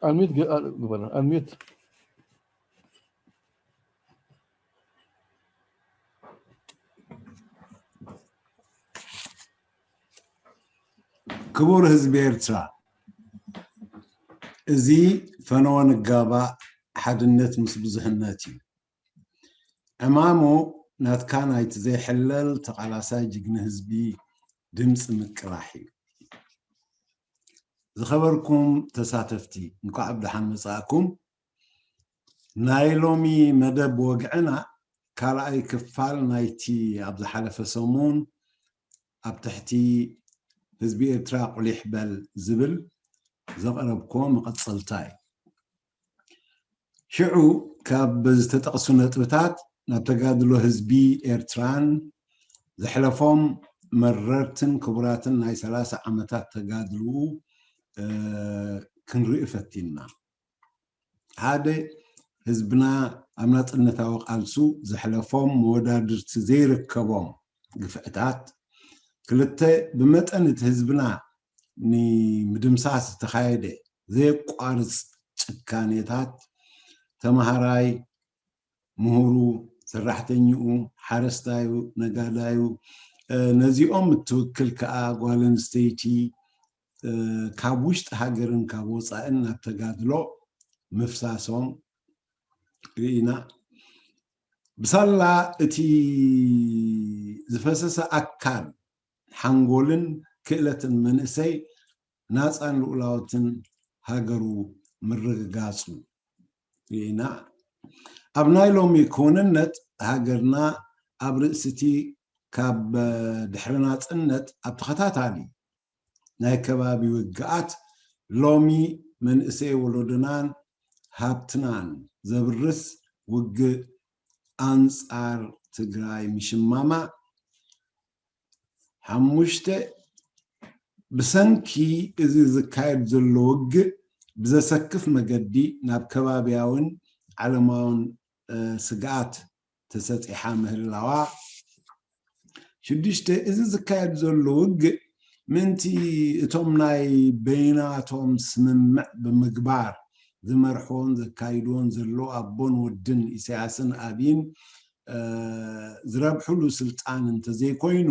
ኣንሚት ግ-፣ ኣ-፣ ግበር፣ ኣንሚት። ክቡር ህዝቢ ኤርትራ፣ እዚ ፈነወ ንጋባእ ሓድነት ምስ ብዙሕነት እዩ። ዕማሙ ናትካ ናይቲ ዘይሕለል ተቓላሳይ ጅግኒ ህዝቢ ድምፂ ምቅላሕ እዩ። ዝኸበርኩም ተሳተፍቲ፣ እንኳዕ ብደሓን መጻእኩም። ናይ ሎሚ መደብ ወግዕና ካልኣይ ክፋል ናይቲ ኣብ ዝሓለፈ ሰሙን ኣብ ትሕቲ ህዝቢ ኤርትራ ቁሊሕ በል ዝብል ዘቕረብኮ መቐጸልታ እዩ። ሽዑ ካብ ዝተጠቕሱ ነጥብታት ናብ ተጋድሎ ህዝቢ ኤርትራን ዘሕለፎም መረርትን ክቡራትን ናይ ሰላሳ ዓመታት ተጋድልኡ፣ እ፣ ክንርኢ ፈቲንና። ሓደ፣ ህዝብና ኣብ ናጽነታዊ ቃልሱ ዘሕለፎም መወዳድርቲ ዘይርከቦም ግፍዕታት፣ ክልተ፣ ብመጠን እቲ ህዝብና ንምድምሳስ ዝተኻየደ ዘየቋርጽ ጭካኔታት፣ ተምሃራይ፣ ምሁሩ፣ ሰራሕተኛኡ፣ ሓረስታዩ፣ ነጋዳዩ፣ እ፣ ነዚኦም እትውክል ከኣ ጓል ኣንስተይቲ፣ እ፣ ካብ ውሽጢ ሃገርን ካብ ወጻእን ናብ ተጋድሎ ምፍሳሶም ርኢና። ብሳላ እቲ ዝፈሰሰ ኣካል፣ ሓንጎልን ክእለትን መንእሰይ ናጻን ልኡላውትን ሃገሩ ምርግጋጹ ርኢና። ኣብ ናይ ሎሚ ክውንነት ሃገርና ኣብ ርእሲ እቲ ካብ ድሕሪ ናጽነት ኣብ ተኸታታሊ ናይ ከባቢ ውግኣት ሎሚ መንእሰይ ወለዶናን ሃብትናን ዘብርስ ውግእ ኣንጻር ትግራይ ምሽማማ፣ ሓሙሽተ፣ ብሰንኪ እዚ ዝካየድ ዘሎ ውግእ ብዘሰክፍ መገዲ ናብ ከባብያውን ዓለማውን፣ እ፣ ስግኣት ተሰጢሓ ምህላዋ። ሽዱሽተ፣ እዚ ዝካየድ ዘሎ ውግእ ምእንቲ እቶም ናይ በይናቶም ስምምዕ ብምግባር ዝመርሕዎን ዘካይድዎን ዘሎ ኣቦን ወድን ኢሳያስን ኣብይን፣ እ፣ ዝረብሕሉ ስልጣን እንተዘይኮይኑ፣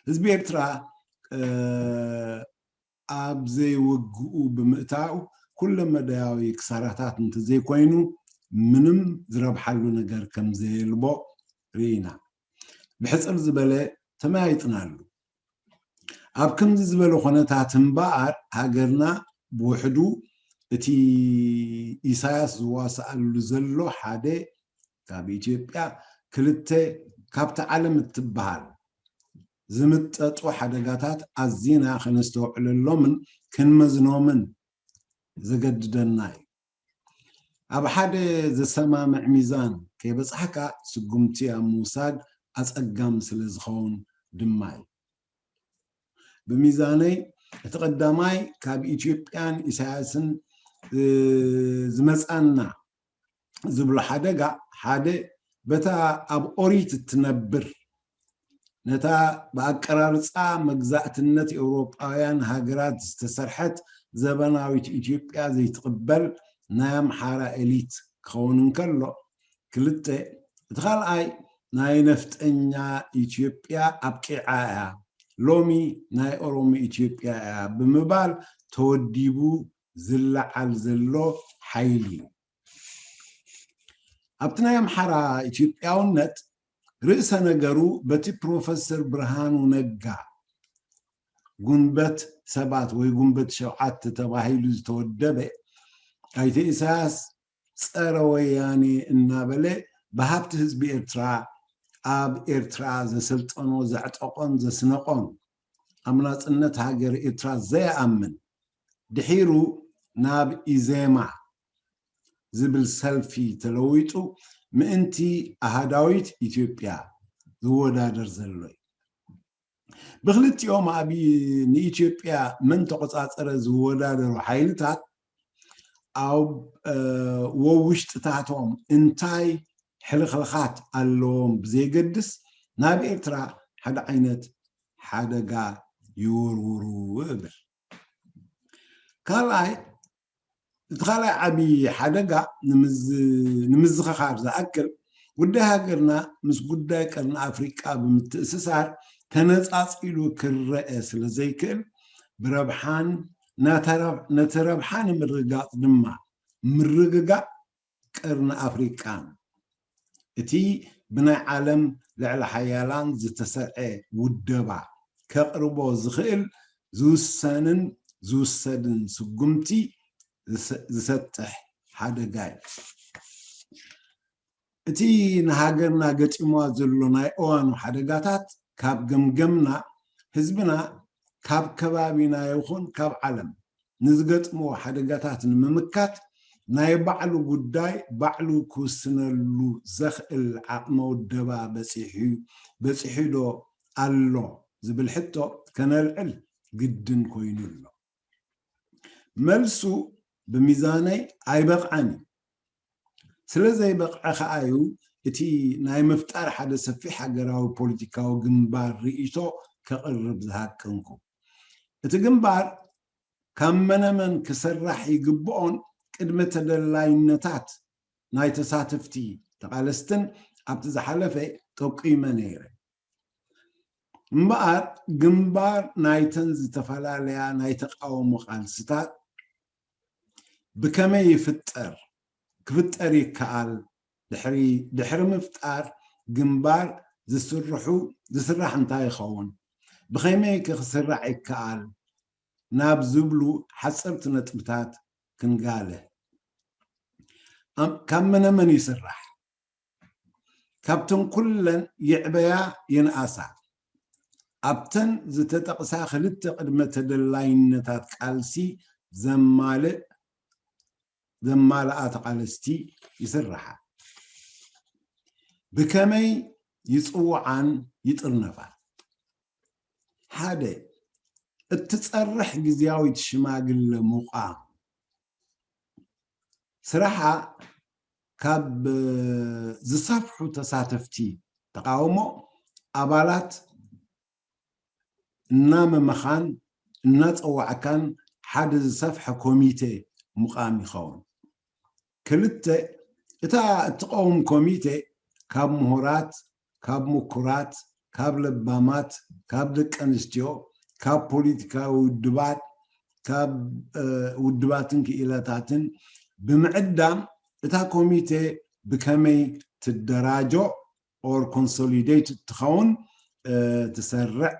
ህዝቢ ኤርትራ፣ እ፣ ኣብ ዘይውግኡ ብምእታው ኩለመዳያዊ ክሳራታት እንተዘይኮይኑ ምንም ዝረብሓሉ ነገር ከም ዘየልቦ ርኢና። ብሕጽር ዝበለ ተመያይጥናሉ። ኣብ ከምዚ ዝበለ ኩነታት እምበኣር ሃገርና ብውሕዱ እቲ ኢሳያስ ዝዋስኣሉ ዘሎ ሓደ ካብ ኢትዮጵያ፣ ክልተ ካብቲ ዓለም እትበሃል ዝምጠጡ ሓደጋታት ኣዚና ከነስተውዕለሎምን ክንመዝኖምን ዘገድደና እዩ። ኣብ ሓደ ዘሰማምዕ ሚዛን ከይበጻሕካ ስጉምቲ ኣብ ምውሳድ ኣጸጋም ስለ ዝኸውን ድማ እዩ። ብሚዛነይ እቲ ቀዳማይ ካብ ኢትዮጵያን ኢሳያስን፣ እ፣ ዝመጻና ዝብሎ ሓደጋ፣ ሓደ በታ ኣብ ኦሪት እትነብር ነታ ብኣቀራርጻ መግዛእትነት ኤውሮጳውያን ሃገራት ዝተሰርሐት ዘበናዊት ኢትዮጵያ ዘይትቕበል ናይ ኣምሓራ ኤሊት ክኸውን እንከሎ፣ ክልተ፣ እቲ ካልኣይ ናይ ነፍጠኛ ኢትዮጵያ ኣብቂዓ እያ፣ ሎሚ ናይ ኦሮሞ ኢትዮጵያ እያ ብምባል ተወዲቡ ዝለዓል ዘሎ ሓይሊ እዩ። ኣብቲ ናይ ኣምሓራ ኢትዮጵያውነት ርእሰ ነገሩ በቲ ፕሮፈሰር ብርሃኑ ነጋ ጉንበት ሰባት ወይ ጉንበት ሸውዓተ ተባሂሉ ዝተወደበ ኣይተ ኢሳያስ ጸረ ወያኔ እናበለ ብሃብቲ ህዝቢ ኤርትራ ኣብ ኤርትራ ዘሰልጠኖ ዘዕጠቆን ዘስነቆን ኣብ ናጽነት ሃገር ኤርትራ ዘይኣምን ድሒሩ ናብ ኢዜማ ዝብል ሰልፊ ተለዊጡ ምእንቲ ኣሃዳዊት ኢትዮጵያ ዝወዳደር ዘሎ እዩ። ብክልቲኦም ኣብ ንኢትዮጵያ መን ተቆጻጸረ ዝወዳደሩ ሓይልታት ኣብ፣ እ፣ ወውሽጥታቶም እንታይ ሕልኽልኻት ኣለዎም ብዘይገድስ ናብ ኤርትራ ሓደ ዓይነት ሓደጋ ይውርውሩ እብል። ካልኣይ እቲ ካልኣይ ዓብዪ ሓደጋ ንምዝ- ንምዝኽኻር ዝኣክል፣ ጉዳይ ሃገርና ምስ ጉዳይ ቀርኒ ኣፍሪቃ ብምትእስሳር ተነጻጺሉ ክረአ ስለ ዘይክእል፣ ብረብሓን ናተረብ- ነቲ ረብሓ ንምርግጋጽ ድማ ምርግጋእ ቀርኒ ኣፍሪቃን እቲ ብናይ ዓለም ልዕሊ ሓያላን ዝተሰርዐ ውደባ ከቕርቦ ዝኽእል ዝውሰንን ዝውሰድን ስጉምቲ ዝሰጥሕ ሓደጋ እዩ። እቲ ንሃገርና ገጢምዋ ዘሎ ናይ እዋኑ ሓደጋታት ካብ ገምገምና፣ ህዝብና ካብ ከባቢና ይኹን ካብ ዓለም ንዝገጥምዎ ሓደጋታት ንምምካት ናይ ባዕሉ ጉዳይ ባዕሉ ክውስነሉ ዘኽእል ዓቕመ ውደባ በፂሑ በፂሑ ዶ ኣሎ ዝብል ሕቶ ከነልዕል ግድን ኮይኑ ኣሎ። መልሱ ብሚዛነይ ኣይበቕዐን እዩ። ስለ ዘይበቕዐ ከኣ እዩ እቲ ናይ ምፍጣር ሓደ ሰፊሕ ሃገራዊ ፖለቲካዊ ግንባር ርእይቶ ከቕርብ ዝሃቀንኩ። እቲ ግንባር ካብ መነመን ክስራሕ ይግብኦን ቅድመ ተደላይነታት ናይ ተሳተፍቲ ተቓለስትን ኣብቲ ዝሓለፈ ጠቂመ ነይረ። እምበኣር ግንባር ናይተን ዝተፈላለያ ናይ ተቃውሞ ቃልስታት ብከመይ ይፍጠር፣ ክፍጠር ይከኣል፣ ድሕሪ ድሕሪ ምፍጣር ግንባር ዝስርሑ ዝስራሕ እንታይ ይኸውን፣ ብኸመይ ከ ክስራዕ ይከኣል ናብ ዝብሉ ሓፀርቲ ነጥብታት ክንጋለ። ኣም- ካብ መነመን ይስራሕ? ካብተን ኩለን ይዕበያ ይንኣሳ ኣብተን ዝተጠቕሳ ክልተ ቅድመ ተደላይነታት ቃልሲ ዘማልእ ዘማልኣ ተቓለስቲ ይስርሓ። ብከመይ ይፅውዓን ይጥርነፋን? ሓደ፣ እትፀርሕ ግዝያዊት ሽማግለ ምቋም። ስራሓ ካብ ዝሰፍሑ ተሳተፍቲ ተቃውሞ ኣባላት እናመመኻን እናፀዋዕካን ሓደ ዝሰፍሐ ኮሚቴ ምቓም ይኸውን። ክልተ፣ እታ እትቐውም ኮሚቴ ካብ ምሁራት፣ ካብ ምኩራት፣ ካብ ለባማት፣ ካብ ደቂ ኣንስትዮ፣ ካብ ፖለቲካዊ ውድባት፣ ካብ ውድባትን ክኢላታትን ብምዕዳም እታ ኮሚቴ ብከመይ ትደራጆ or consolidate ትኸውን ትሰርዕ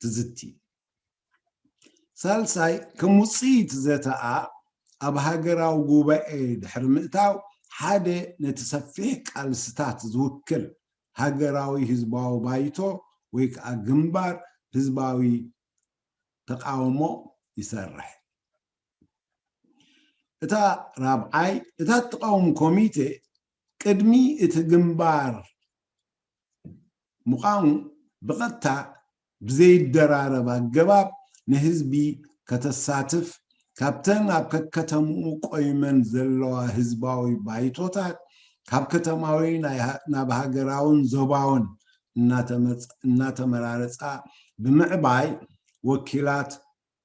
ትዝቲ። ሳልሳይ፣ ከም ውፅኢት ዘተኣ ኣብ ሃገራዊ ጉባኤ ድሕሪ ምእታው ሓደ ነቲ ሰፊሕ ቃልስታት ዝውክል ሃገራዊ ህዝባዊ ባይቶ ወይ ከዓ ግንባር ህዝባዊ ተቃውሞ ይሰርሕ። እታ ራብዓይ፣ እታ ትቃወም ኮሚቴ ቅድሚ እቲ ግንባር ምዃኑ ብቐጥታ ብዘይደራረብ ኣገባብ ንህዝቢ ከተሳትፍ፣ ካብተን ኣብ ከከተምኡ ቆይመን ዘለዋ ህዝባዊ ባይቶታት ካብ ከተማዊ ናብ ሃገራውን ዞባውን እናተመራረፃ ብምዕባይ ወኪላት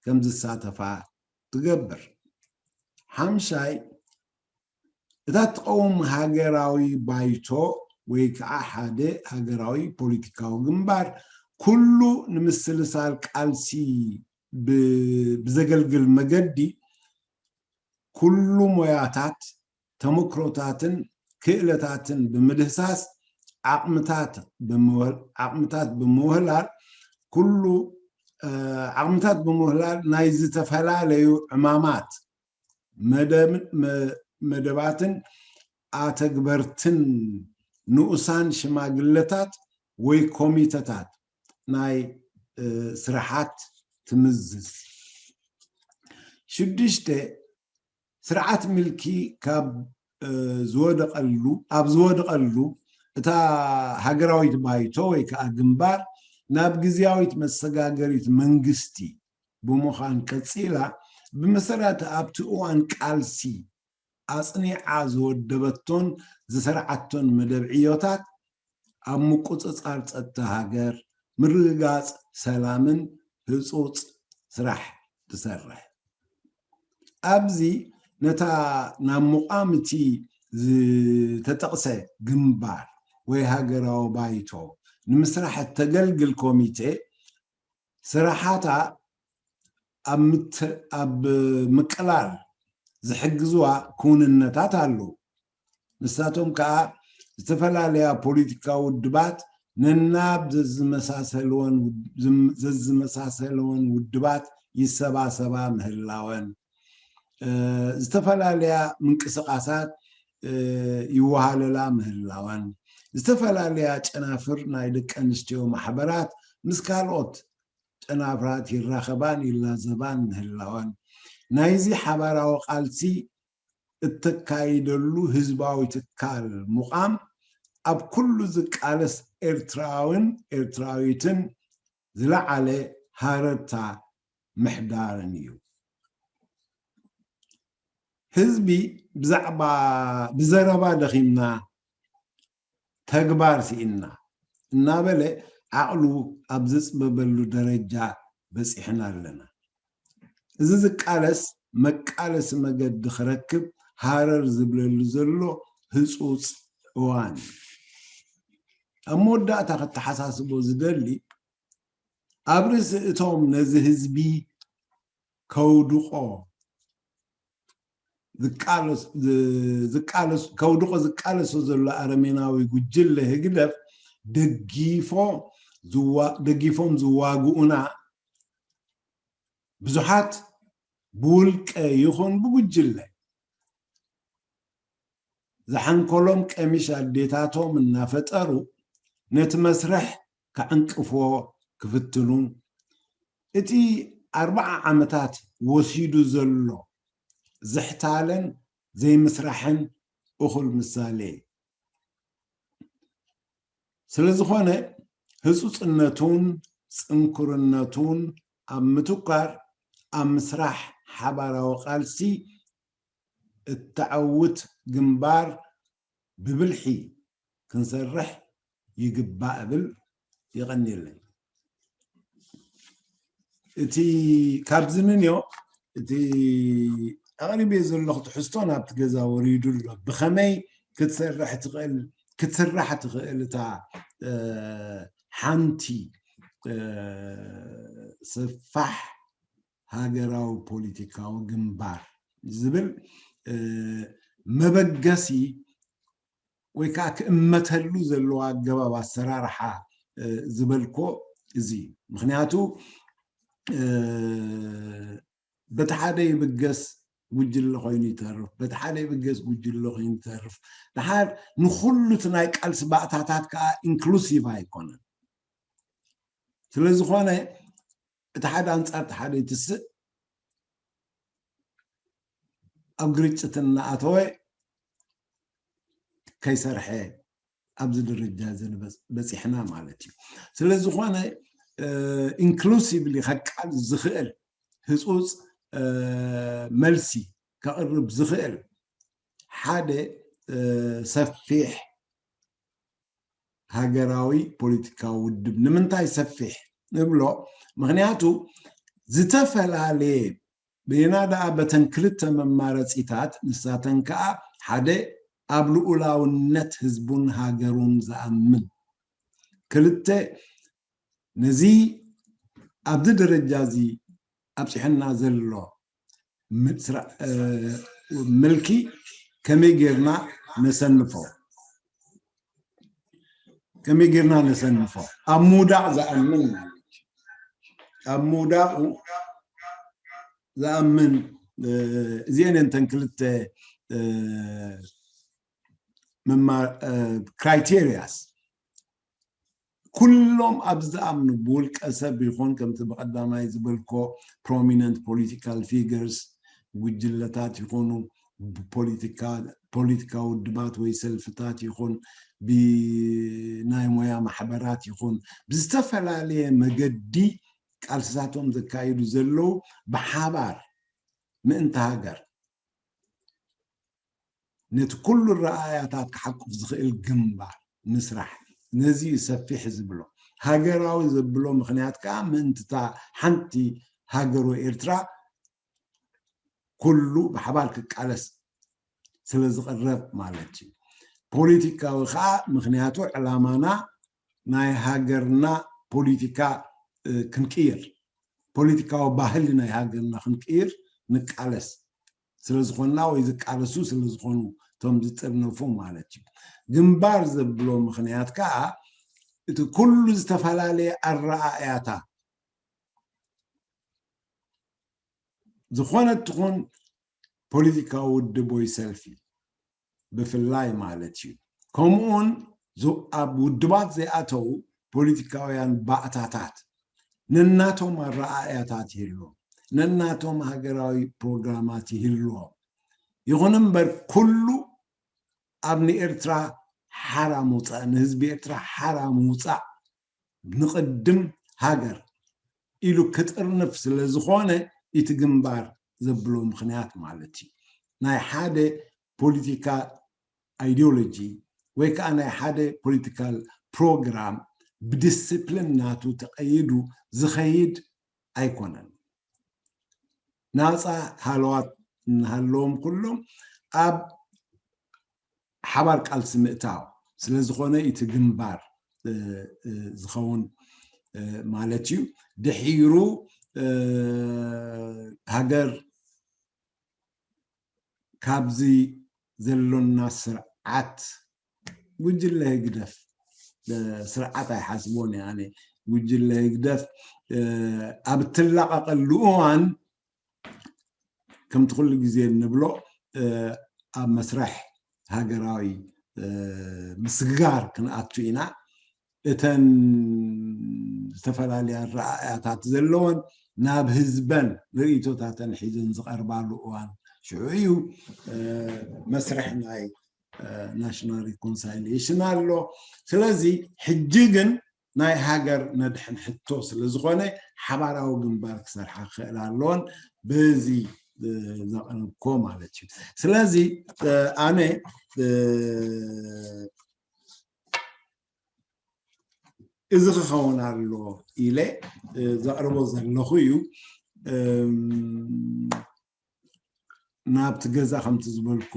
ከም ዝሳተፋ ትገብር። ሓምሻይ፣ እታ ትቐውም ሃገራዊ ባይቶ ወይ ከዓ ሓደ ሃገራዊ ፖለቲካዊ ግንባር ኩሉ ንምስልሳል ቃልሲ ብዘገልግል መገዲ ኩሉ ሞያታት፣ ተመክሮታትን ክእለታትን ብምድህሳስ ዓቕምታት ብምውህላል ኩሉ ዓቕምታት ብምውህላል ናይ ዝተፈላለዩ ዕማማት መደባትን ኣተግበርትን ንኡሳን ሽማግለታት ወይ ኮሚተታት ናይ ስራሓት ትምዝዝ። ሽዱሽተ፣ ስርዓት ምልኪ ካብ ዝወደቐሉ ኣብ ዝወደቐሉ እታ ሃገራዊት ባይቶ ወይ ከዓ ግንባር ናብ ግዝያዊት መሰጋገሪት መንግስቲ ብምዃን ቀፂላ፣ ብመሰረት ኣብቲ እዋን ቃልሲ ኣፅኒዓ ዝወደበቶን ዝሰርዓቶን መደብ ዕዮታት ኣብ ምቁፅፃር ፀጥታ ሃገር፣ ምርግጋፅ ሰላምን ህፁፅ ስራሕ ትሰርሕ። ኣብዚ ነታ ናብ ምቋም እቲ ዝተጠቕሰ ግንባር ወይ ሃገራዊ ባይቶ ንምስራሕ እተገልግል ኮሚቴ ስራሓታ ኣብ ምት- ኣብ ምቅላል ዝሕግዝዋ ክውንነታት ኣለዉ። ንሳቶም ከዓ ዝተፈላለያ ፖለቲካዊ ውድባት ነናብ ዘዝመሳሰልወን ውድ- ዝም- ዘዝመሳሰልወን ውድባት ይሰባሰባ ምህላወን፣ እ፣ ዝተፈላለያ ምንቅስቃሳት፣ እ፣ ይወሃለላ ምህላወን፣ ዝተፈላለያ ጨናፍር ናይ ደቂ ኣንስትዮ ማሕበራት ምስ ካልኦት ጨናፍራት ይራኸባን ይላዘባን ምህላወን፣ ናይዚ ሓባራዊ ቃልሲ እተካይደሉ ህዝባዊ ትካል ምቋም ኣብ ኩሉ ዝቃለስ ኤርትራውን ኤርትራዊትን ዝለዓለ ሃረርታ ምሕዳርን እዩ። ህዝቢ ብዛዕባ ብዘረባ ደኺምና ተግባር ስኢንና እናበለ ዓቕሉ ኣብ ዘጽበበሉ ደረጃ በጺሕና ኣለና። እዚ ዝቃለስ መቃለሲ መገዲ ክረክብ ሃረር ዝብለሉ ዘሎ ህጹጽ እዋን እዩ። ኣብ መወዳእታ ከተሓሳስቦ ዝደሊ ኣብ ርእሲ እቶም ነዚ ህዝቢ ከውድቆ ዝቃለስ- ዝ- ዝቃለስ- ከውድቆ ዝቃለሶ ዘሎ ኣረሜናዊ ጉጅለ ህግደፍ ደጊፎ ዝዋ- ደጊፎም ዝዋግኡና ብዙሓት ብውልቀ ይኹን ብጉጅለ ዝሓንኮሎም ቀሚሽ ኣዴታቶም እናፈጠሩ ነቲ መስርሕ ከዕንቅፍዎ ክፍትኑ እቲ ኣርባዓ ዓመታት ወሲዱ ዘሎ ዝሕታለን ዘይምስራሕን እኹል ምሳሌ እዩ። ስለ ዝኾነ ህጹጽነቱን ጽንኩርነቱን ኣብ ምትኳር ኣብ ምስራሕ ሓባራዊ ቃልሲ እተዐውት ግንባር ብብልሒ ክንሰርሕ ይግባእ እብል። የቐንየለይ። እቲ ካብዚ ንንዮ እቲ ኣቕሪብዮ ዘለኹ ትሕዝቶ ናብቲ ገዛ ወሪዱ ኣሎ። ብኸመይ ክትሰርሕ ትኽእል ክትስራሕ ትኽእል እታ ሓንቲ ሰፋሕ ሃገራዊ ፖለቲካዊ ግንባር ዝብል መበገሲ ወይ ከዓ ክእመተሉ ዘለዎ ኣገባብ ኣሰራርሓ ዝበልኮ እዚ እዩ። ምክንያቱ በቲ ሓደ ይብገስ ጉጅለ ኮይኑ ይተርፍ፣ በቲ ሓደ ይብገስ ጉጅለ ኮይኑ ይተርፍ። ድሓር ንኩሉ እቲ ናይ ቃልሲ ባእታታት ከዓ ኢንክሉሲቭ ኣይኮነን። ስለዝኾነ እቲ ሓደ ኣንጻር እቲ ሓደ ይትስእ፣ ኣብ ግርጭት እናኣተወ ከይሰርሐ ኣብዚ ደረጃ እዚ በፂሕና ማለት እዩ። ስለዝኾነ ኢንክሉሲቭሊ ከቃል ዝኽእል ህፁፅ መልሲ ከቕርብ ዝኽእል ሓደ ሰፊሕ ሃገራዊ ፖለቲካዊ ውድብ። ንምንታይ ሰፊሕ ንብሎ? ምክንያቱ ዝተፈላለየ በየና ደኣ በተን ክልተ መማረፂታት፣ ንሳተን ከዓ ሓደ ኣብ ልኡላውነት ህዝቡን ሃገሩን ዝኣምን፣ ክልተ ነዚ ኣብዚ ደረጃ እዚ ኣብፅሐና ዘሎ ምልኪ ከመይ ጌርና ነሰንፎ? ከመይ ጌርና ነሰንፎ? ኣብ ምውዳቕ ዝኣምን ማለት እዩ። ኣብ ምውዳቑ ዝኣምን እዚአን እንተን ክልተ ክራይቴሪያስ ኩሎም ኣብ ዝኣምኑ ብውልቀ ሰብ ይኹን ከምቲ ብቐዳማይ ዝበልኮ ፕሮሚነንት ፖለቲካል ፊገርስ ጉጅለታት ይኹኑ ብፖለቲካ ውድባት ወይ ሰልፍታት ይኹን ብናይ ሞያ ማሕበራት ይኹን ብዝተፈላለየ መገዲ ቃልስታቶም ዘካይዱ ዘለዉ ብሓባር ምእንቲ ሃገር ነቲ ኩሉ ረኣያታት ክሓቁፍ ዝኽእል ግንባር ምስራሕ ነዚ እዩ ሰፊሕ ዝብሎ። ሃገራዊ ዘብሎ ምኽንያት ከዓ ምእንትታ ሓንቲ ሃገር ወይ ኤርትራ ኩሉ ብሓባር ክቃለስ ስለ ዝቐረብ ማለት እዩ። ፖለቲካዊ ከዓ ምክንያቱ ዕላማና ናይ ሃገርና ፖለቲካ ክንቅይር፣ ፖለቲካዊ ባህሊ ናይ ሃገርና ክንቅይር ንቃለስ ስለዝኾንና ወይ ዝቃለሱ ስለዝኾኑ እቶም ዝጥርነፉ ማለት እዩ። ግንባር ዘብሎ ምክንያት ከዓ እቲ ኩሉ ዝተፈላለየ ኣረኣእያታት ዝኾነ ትኹን ፖለቲካዊ ውድብ ወይ ሰልፊ ብፍላይ ማለት እዩ። ከምኡውን ኣብ ውድባት ዘይኣተው ፖለቲካውያን ባእታታት ነናቶም ኣረኣእያታት ይህልዎም፣ ነናቶም ሃገራዊ ፕሮግራማት ይህልዎም። ይኹን እምበር ኩሉ ኣብ ንኤርትራ ሓራ ምውፃእ፣ ንህዝቢ ኤርትራ ሓራ ምውፃእ፣ ንቕድም ሃገር ኢሉ ክጥርንፍ ስለ ዝኾነ እቲ ግንባር ዘብሎ ምክንያት ማለት እዩ። ናይ ሓደ ፖለቲካ ኣይዲዮሎጂ ወይ ከዓ ናይ ሓደ ፖለቲካል ፕሮግራም ብዲስፕሊን ናቱ ተቐይዱ ዝኸይድ ኣይኮነን። ናፃ ሃለዋት እናሃለዎም ኩሎም ኣብ ሓባር ቃልሲ ምእታው ስለ ዝኾነ እቲ ግንባር ዝኸውን ማለት እዩ። ድሒሩ ሃገር ካብዚ ዘሎና ስርዓት ጉጅለ ህግደፍ ስርዓት ኣይሓስቦን እየ ኣነ። ጉጅለ ህግደፍ ኣብ እትላቐቐሉ እዋን ከምቲ ኩሉ ግዜ እንብሎ ኣብ መስርሕ ሃገራዊ ምስግጋር ክንኣቱ ኢና። እተን ዝተፈላለያ ኣረኣእያታት ዘለወን ናብ ህዝበን ርእይቶታተን ሒዘን ዝቐርባሉ እዋን ሽዑ እዩ። መስርሕ ናይ ናሽናል ሪኮንሳይሌሽን ኣሎ። ስለዚ ሕጂ ግን ናይ ሃገር ነድሕን ሕቶ ስለ ዝኾነ ሓባራዊ ግንባር ክሰርሓ ክኽእል ኣለዎን በዚ ዘቕርብኮ ማለት እዩ። ስለዚ ኣነ እዚ ክኸውን ኣሎ ኢለ ዘቕርቦ ዘለኹ እዩ። ናብቲ ገዛ ከምቲ ዝበልኮ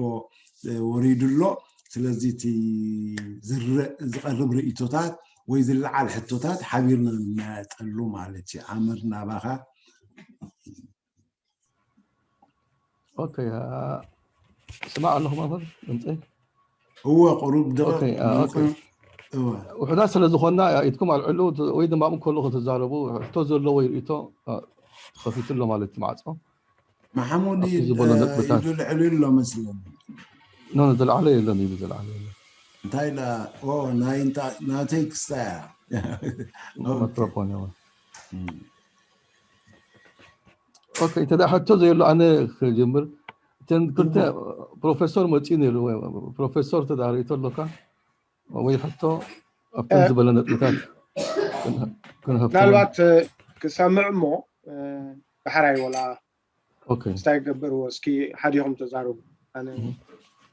ወሪዱ ኣሎ። ስለዚ እቲ ዝርእ ዝቐርብ ርእይቶታት ወይ ዝለዓል ሕቶታት ሓቢርና ንመያየጠሉ ማለት እዩ። ኣምር ናባኻ። ኦኬ፣ ስማዕ ኣለኹ መምህር ድምፂ። እወ፣ ቁሩብ ደቂቕ። ውሑዳት ስለ ዝኾንና ኢድኩም ኣልዕሉ ወይ ድማ ኣብኡ ከለኹ ትዛረቡ። ሕቶ ዘለዎ ይርእቶ ከፊቱ ኣሎ ማለት እዩ ማዕፆ። ማሓሙድ ኢዱ ልዕሉ ኣሎ መስለኒ። ኖ፣ ዝለዓለ የለን፣ ኢዱ ዝለዓለ የለን። እንታይ ኢላ? ናተይ ክስታ እያ። ማይክሮፎን እያ። ኦኬ፣ እንተ ደኣ ሕቶ ዘየሎ ኣነ ክጅምር። እተን ክልተ ፕሮፌሰር መፂኡ ነይሩ። ፕሮፌሰር እንተ ደኣ ርእይቶ ኣሎካ ወይ ሕቶ ኣብተን ዝበለ ነጥብታት ክንሀፍቶ። ምናልባት ክሰምዕ እሞ ዳሕራይ ወላ እንታይ ይገብርዎ እስኪ ሓዲኹም ተዛረቡ።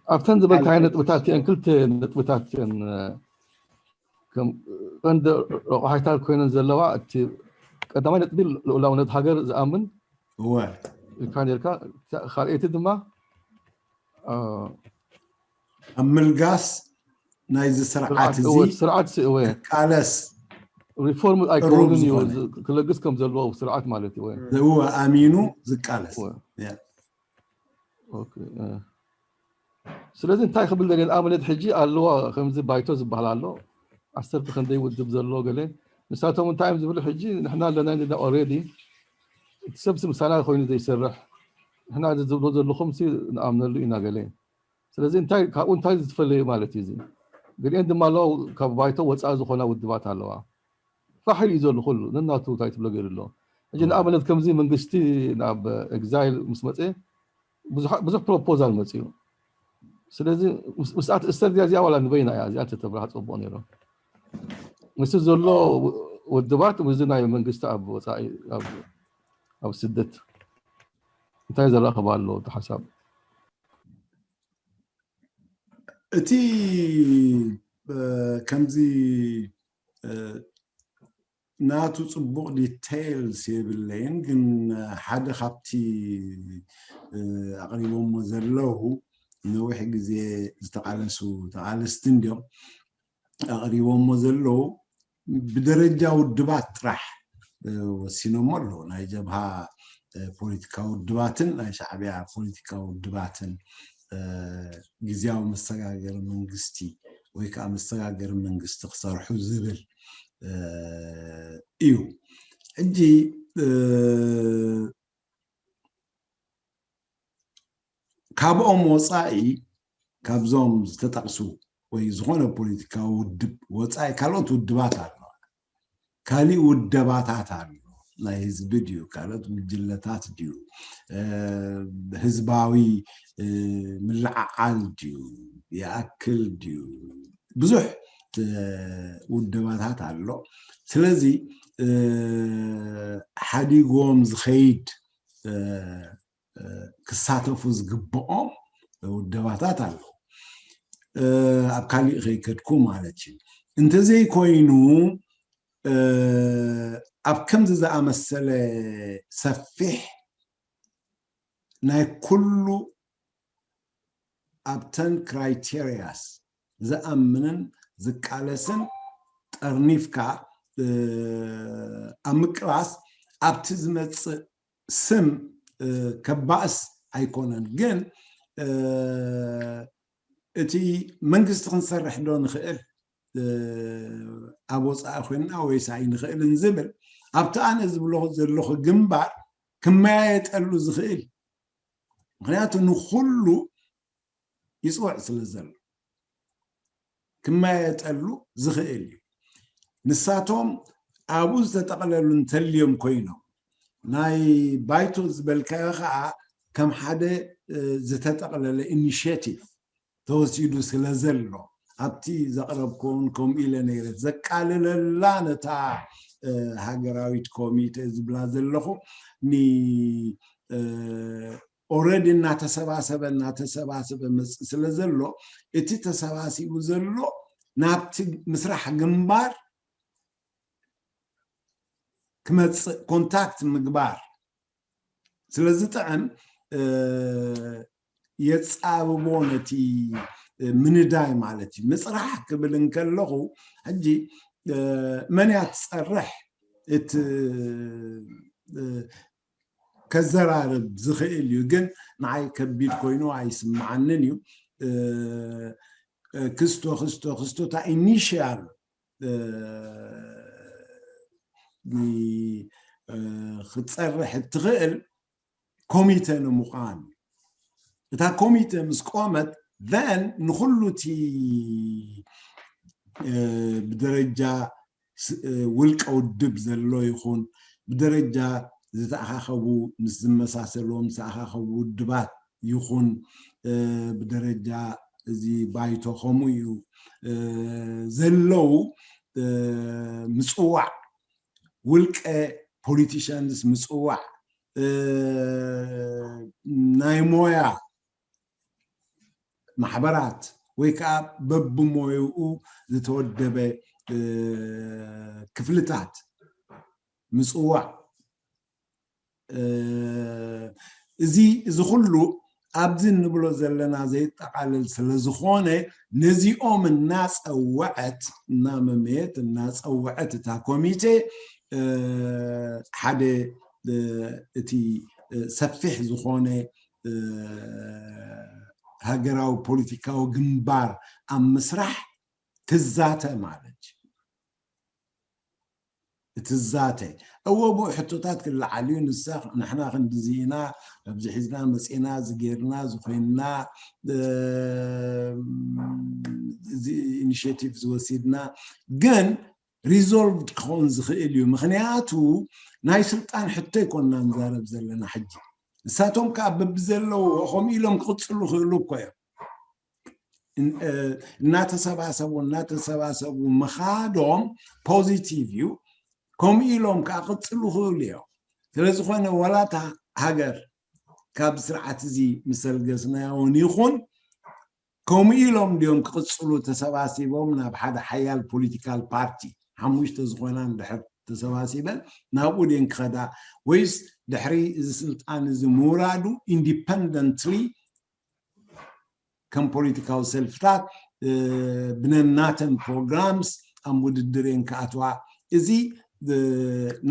ኣብተን ዝበልካዮ ነጥብታት እየን፣ ክልተ ነጥብታት እየን። ከም ቀንዲ ረቋሒታት ኮይነን ዘለዋ እቲ ቀዳማይ ነጥቢ ልኡላውነት ሃገር ዝኣምን እወ ኢልካ ነርካ። ካልኣይቲ ድማ ኣብ ምልጋስ ናይዚ ስርዓት እዚ ስርዓት እወ ክቃለስ ሪፎርም ኣይከውንን እዩ ክለግስ ከም ዘለዎ ስርዓት ማለት እዩ። እወ ኣሚኑ ዝቃለስ። ስለዚ እንታይ ክብል ደልየ ንኣብነት ሕጂ ኣለዋ ከምዚ ባይቶ ዝበሃል ኣሎ ዓሰርተ ክንደይ ውድብ ዘሎ ገለ ንሳቶም እንታይ እዮም ዝብሉ ሕጂ ንሕና ኣለና ኢና already እቲ ሰብ ምሳና ኮይኑ ዘይሰርሕ ንሕና እዚ ዝብሎ ዘለኹም ንኣምነሉ ኢና ገለ ስለዚ እንታይ ካብኡ እንታይ ዝትፈለዩ ማለት እዩ እዚ ገሊአን ድማ ኣለዋ ካብ ባይቶ ወፃኢ ዝኾና ውድባት ኣለዋ ፋሕ ኢሉ እዩ ዘሎ ኩሉ ነናቱ እንታይ ትብሎ ገይሩ ኣሎ ሕጂ ንኣብነት ከምዚ መንግስቲ ናብ ኤግዛይል ምስ መፀ ብዙሕ ፕሮፖዛል መፅኡ ስለዚ ምስኣ ትእሰር እዚኣ እዚኣ ዋላ ንበይና እያ እዚኣ ተተብርሃ ፅቡቅ ነይሩ ምስ ዘሎ ውድባት ምስዚ ናይ መንግስቲ ኣብ ወፃኢ ኣብ ስደት እንታይ ዘራኽብ ኣሎ እቲ ሓሳብ እቲ ከምዚ ናቱ ጽቡቕ ዲቴይልስ የብለይን፣ ግን ሓደ ካብቲ ኣቕሪቦሞ ዘለዉ ነዊሕ ግዜ ዝተቓለሱ ተቓለስቲ እንዲዮም ኣቕሪቦሞ ዘለዉ፣ ብደረጃ ውድባት ጥራሕ ወሲኖሞ ኣለዉ። ናይ ጀብሃ ፖለቲካዊ ውድባትን ናይ ሻዕብያ ፖለቲካዊ ውድባትን ግዝያዊ መሰጋገሪ መንግስቲ ወይ ከዓ መሰጋገሪ መንግስቲ ክሰርሑ ዝብል እዩ። ሕጂ ካብኦም ወፃኢ፣ ካብዞም ዝተጠቕሱ ወይ ዝኾነ ፖለቲካዊ ውድብ ወፃኢ ካልኦት ውድባት ኣለዋ። ካሊእ ውደባታት ኣሎ። ናይ ህዝቢ ድዩ፣ ካልኦት ጉጅለታት ድዩ፣ ህዝባዊ ምልዕዓል ድዩ፣ ይኣክል ድዩ፣ ብዙሕ ውደባታት ኣሎ። ስለዚ ሓዲጎም ዝኸይድ ክሳተፉ ዝግብኦም ውደባታት ኣለዉ። ኣብ ካሊእ ከይከድኩ ማለት እዩ። እንተዘይኮይኑ ኣብ ከምዚ ዝኣመሰለ ሰፊሕ ናይ ኩሉ ኣብተን ክራይቴሪያስ ዝኣምንን ዝቃለስን ጠርኒፍካ ኣብ ምቅላስ ኣብቲ ዝመፅእ ስም ከባእስ ኣይኮነን። ግን እቲ መንግስቲ ክንሰርሕ ዶ ንኽእል ኣብ ወፃኢ ኮይንና ወይስ ኣይንኽእልን ዝብል ኣብቲ ኣነ ዝብሎ ዘለኹ ግንባር ክመያየጠሉ ዝኽእል፣ ምክንያቱ ንኩሉ ይፅውዕ ስለ ዘሎ ክመያየጠሉ ዝኽእል እዩ። ንሳቶም ኣብኡ ዝተጠቕለሉ እንተልዮም ኮይኖም፣ ናይ ባይቶ ዝበልካዮ ከዓ ከም ሓደ ዝተጠቕለለ ኢኒሽቲቭ ተወሲዱ ስለ ዘሎ፣ ኣብቲ ዘቕረብኩውን ከምኡ ኢለ ነይረ፣ ዘቃልለላ ነታ ሃገራዊት ኮሚቴ ዝብላ ዘለኹ ን ኦረዲ እናተሰባሰበ እናተሰባሰበ መፅእ ስለ ዘሎ፣ እቲ ተሰባሲቡ ዘሎ ናብቲ ምስራሕ ግንባር ክመፅእ ኮንታክት ምግባር ስለ ዝጥዕም የፃብቦ ነቲ ምንዳይ ማለት እዩ። ምፅራሕ ክብል እንከለኹ ሕጂ መን እያ ትፀርሕ እቲ ከዘራርብ ዝኽእል እዩ፣ ግን ንዓይ ከቢድ ኮይኑ ኣይስምዓንን እዩ። ክስቶ ክስቶ ክስቶ እታ ኢኒሽያል ክትፀርሕ እትኽእል ኮሚተ ንምዃን፣ እታ ኮሚተ ምስ ቆመት ን ንኩሉ እቲ ብደረጃ ውልቀ ውድብ ዘሎ ይኹን ብደረጃ ዝተኣኻኸቡ ምስ ዝመሳሰልዎም ዝተኣኻኸቡ ውድባት ይኹን ብደረጃ እዚ ባይቶ ከምኡ እዩ ዘለዉ ምፅዋዕ፣ ውልቀ ፖሊቲሽንስ ምፅዋዕ፣ ናይ ሞያ ማሕበራት ወይ ከዓ በብሞይኡ ዝተወደበ ክፍልታት ምፅዋዕ፣ እዚ እዚ ኩሉ ኣብዚ እንብሎ ዘለና ዘይጠቓለል ስለ ዝኾነ ነዚኦም እናፀወዐት እናመመየት እናፀወዐት እታ ኮሚቴ ሓደ እቲ ሰፊሕ ዝኾነ ሃገራዊ ፖለቲካዊ ግንባር ኣብ ምስራሕ ትዛተ ማለት እዩ። ትዛተ እወ ብኡ ሕቶታት ክለዓል እዩ። ንሳ ንሕና ክንድዚ ኢና ኣብዚ ሒዝና መፂና ዝጌርና ዝኾንና ኢኒሽቲቭ ዝወሲድና ግን ሪዞልቭድ ክኸውን ዝኽእል እዩ። ምክንያቱ ናይ ስልጣን ሕቶ ይኮንና ንዛረብ ዘለና ሕጂ። ንሳቶም ከዓ በብዘለዎ ከምኡ ኢሎም ክቕፅሉ ክእሉ እኮ እዮም። እናተሰባሰቡ እናተሰባሰቡ ምኻዶም ፖዚቲቭ እዩ። ከምኡ ኢሎም ከዓ ክቕፅሉ ክእሉ እዮም። ስለዝኾነ ወላታ ሃገር ካብ ስርዓት እዚ ምሰልገስናዮን ይኹን ከምኡ ኢሎም ድዮም ክቕፅሉ ተሰባሲቦም ናብ ሓደ ሓያል ፖለቲካል ፓርቲ ሓሙሽተ ዝኾና እንድሕር ተሰባሲበን ናብኡ ድየን ክኸዳ? ወይስ ድሕሪ እዚ ስልጣን እዚ ምውራዱ ኢንዲፐንደንትሊ ከም ፖለቲካዊ ሰልፍታት ብነናተን ፕሮግራምስ ኣብ ውድድር እየን ክኣትዋ? እዚ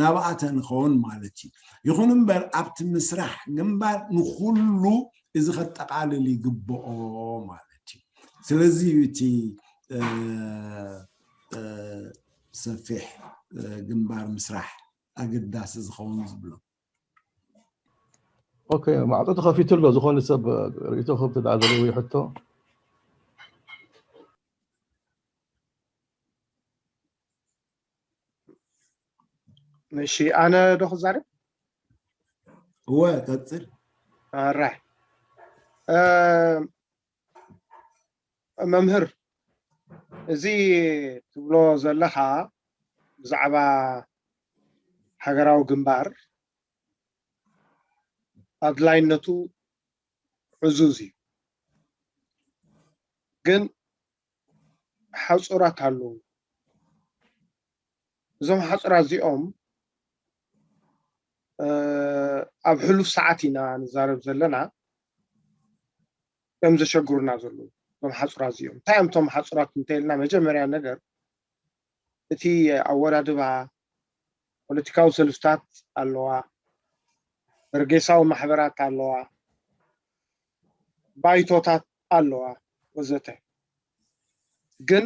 ናብኣተን ኸውን ማለት እዩ። ይኹን እምበር ኣብቲ ምስራሕ ግንባር ንኩሉ እዚ ከጠቓልል ይግብኦ ማለት እዩ። ስለዚ እዩ እቲ ሰፊሕ ግንባር ምስራሕ ኣገዳሲ ዝኸውን ዝብሎ። ኦኬ፣ ማዕጾ ተኸፊቱ ኣሎ። ዝኾነ ሰብ ርእይቶ ክህብ ተደኣ ዘለዎ ይሕቶ። እሺ፣ ኣነ ዶ ክዛረብ? እወ፣ ቀጽል። ኣራይ መምህር፣ እዚ ትብሎ ዘለኻ ብዛዕባ ሃገራዊ ግንባር ኣድላይነቱ ዕዙዝ እዩ። ግን ሓፁራት ኣለዉ። እዞም ሓፁራት እዚኦም ኣብ ሕሉፍ ሰዓት ኢና ንዛረብ ዘለና፣ እዮም ዘሸግሩና ዘለዉ እዞም ሓፁራት እዚኦም። እንታይ እዮም እቶም ሓፁራት እንተኢልና፣ መጀመርያ ነገር እቲ ኣወዳድባ ፖለቲካዊ ሰልፍታት ኣለዋ፣ በርጌሳዊ ማሕበራት ኣለዋ፣ ባይቶታት ኣለዋ ወዘተ። ግን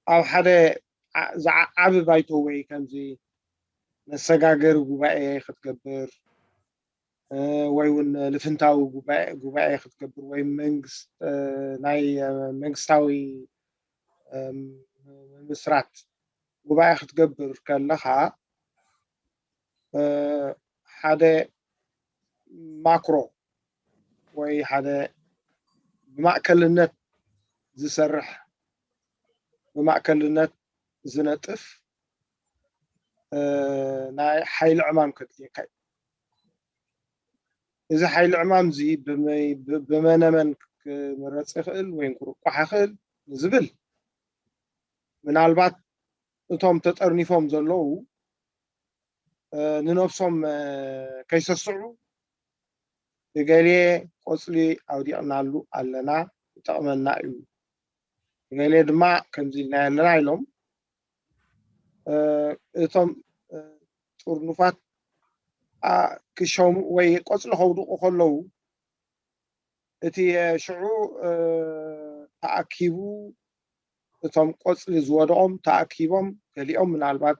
ኣብ ሓደ ዓቢ ባይቶ ወይ ከምዚ መሰጋገሪ ጉባኤ ክትገብር ወይ እውን ልፍንታዊ ጉባኤ ክትገብር ወይ ናይ መንግስታዊ ምስራት ጉባኤ ክትገብር ከለኻ ሓደ ማክሮ ወይ ሓደ ብማእከልነት ዝሰርሕ ብማእከልነት ዝነጥፍ ናይ ሓይሊ ዕማም ከድልየካ እዩ። እዚ ሓይሊ ዕማም እዚ ብመነመን ክምረፅ ይኽእል ወይ ክርቋሕ ይኽእል ንዝብል ምናልባት እቶም ተጠርኒፎም ዘለዉ ንነብሶም ከይሰስዑ እገሌ ቆፅሊ ኣውዲቕናሉ ኣለና ይጠቕመና እዩ፣ እገሌ ድማ ከምዚ ኢልና ኣለና ኢሎም እቶም ጥርኑፋት ክሸሙ ወይ ቆፅሊ ከውድቑ ከለዉ እቲ ሽዑ ተኣኪቡ እቶም ቆፅሊ ዝወደቖም ተኣኪቦም ገሊኦም ምናልባት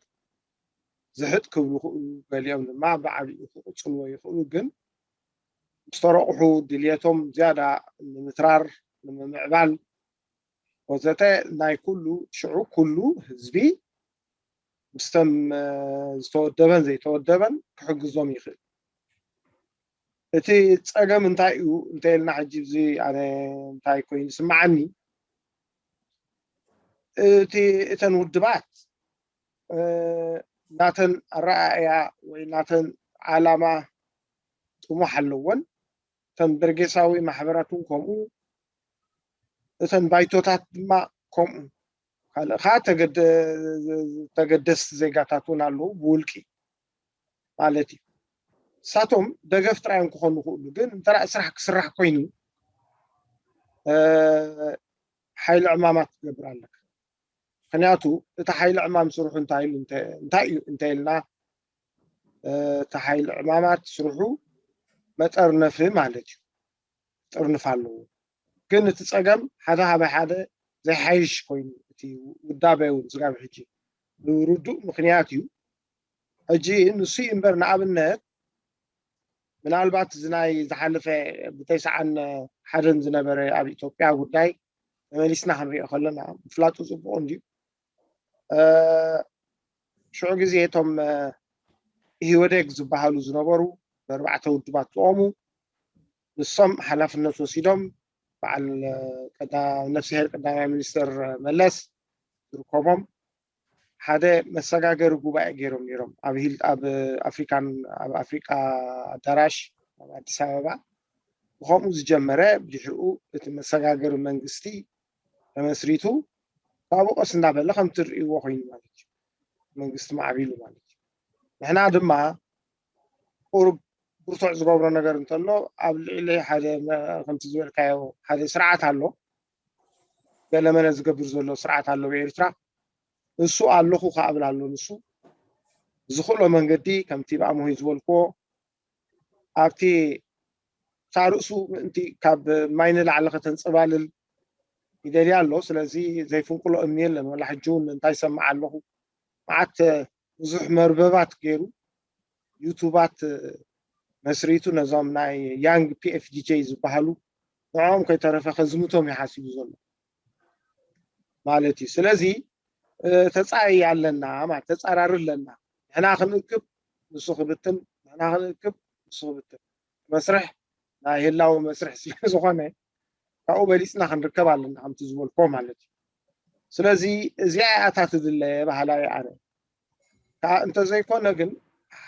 ዝሕጥ ክብሉ ይኽእሉ፣ ገሊኦም ድማ ብዓቢኡ ክቕፅልዎ ይኽእሉ። ግን ምስ ተረቑሑ ድልየቶም ዝያዳ ንምትራር ንምምዕባል ወዘተ ናይ ኩሉ ሽዑ ኩሉ ህዝቢ ምስተም ዝተወደበን ዘይተወደበን ክሕግዞም ይኽእል። እቲ ፀገም እንታይ እዩ እንተኢልና ሕጂ እዚ ኣነ እንታይ ኮይኑ ይስምዓኒ እቲ እተን ውድባት ናተን ኣረኣእያ ወይ ናተን ዓላማ ጥሙሕ ኣለወን። እተን በርጌሳዊ ማሕበራት እውን ከምኡ፣ እተን ባይቶታት ድማ ከምኡ። ካልእ ከዓ ተገደስቲ ዜጋታት እውን ኣለዉ ብውልቂ ማለት እዩ። እሳቶም ደገፍ ጥራዮም ክኾኑ ይኽእሉ፣ ግን እንተ ስራሕ ክስራሕ ኮይኑ ሓይሊ ዕማማት ትገብር ኣለካ። ምክንያቱ እቲ ሓይሊ ዕማም ስርሑ እንታይ ኢሉ እንታይ እዩ እንተ ኢልና እቲ ሓይሊ ዕማማት ስርሑ መጠርነፊ ማለት እዩ። ጥርንፍ ኣለዎ። ግን እቲ ፀገም ሓደ ካባይ ሓደ ዘይሓይሽ ኮይኑ እቲ ውዳበ እውን ስጋብ ሕጂ ብርዱእ ምክንያት እዩ። ሕጂ ንሱ እዩ እምበር ንኣብነት ምናልባት እዚ ናይ ዝሓለፈ ብተስዓን ሓደን ዝነበረ ኣብ ኢትዮጵያ ጉዳይ ተመሊስና ክንሪኦ ከለና ምፍላጡ ፅቡቕ እንድዩ። ሽዑ ግዜ እቶም ኢህወዴግ ዝበሃሉ ዝነበሩ ብኣርባዕተ ውድባት ዝቖሙ ንሶም ሓላፍነት ወሲዶም በዓል ነፍስሄር ቀዳማይ ሚኒስትር መለስ ዝርከቦም ሓደ መሰጋገሪ ጉባኤ ገይሮም ነይሮም ኣብ ሂል ኣብ ኣፍሪካን ኣብ ኣፍሪካ ኣዳራሽ ኣብ ኣዲስ ኣበባ ብከምኡ ዝጀመረ ብድሕሪኡ እቲ መሰጋገሪ መንግስቲ ተመስሪቱ ካብኡ ቀስ እናበለ ከም ትርእይዎ ኮይኑ ማለት እዩ። መንግስቲ ማዕቢሉ ማለት እዩ። ንሕና ድማ ቁሩብ ብርቱዕ ዝገብሮ ነገር እንተሎ ኣብ ልዕሊ ሓደ መ- ከምቲ ዝበልካዮ ሓደ ስርዓት ኣሎ፣ ገለመለ ዝገብር ዘሎ ስርዓት ኣሎ ብኤርትራ። ንሱ ኣለኹ ከኣብላ ኣሎ። ንሱ ዝኽእሎ መንገዲ ከምቲ ብኣምሆይ ዝበልክዎ ኣብቲ ሳርእሱ ምእንቲ ካብ ማይ ንላዕሊ ከተንፀባልል ይደልያ ኣሎ። ስለዚ ዘይፍንቅሎ እምኒ የለን። ወላ ሕጂ እውን እንታይ ይሰምዕ ኣለኹ፣ መዓት ብዙሕ መርበባት ገይሩ ዩቱባት መስሪቱ ነዞም ናይ ያንግ ፒኤፍዲጄ ዝበሃሉ ንዕኦም ከይተረፈ ከዝምቶም ይሓሲቡ ዘሎ ማለት እዩ። ስለዚ ተፃይ ኣለና ማለት ተፃራሪ ኣለና። ንሕና ክንእክብ ንሱ ክብትን፣ ንሕና ክንእክብ ንሱ ክብትን። መስርሕ ናይ ህላዊ መስርሕ ስለ ዝኾነ ካብኡ በሊፅና ክንርከብ ኣለና ከምቲ ዝበልኮ ማለት እዩ። ስለዚ እዚኣ እያ እታ ትድለ በሃላይ ኣነ። ከዓ እንተዘይኮነ ግን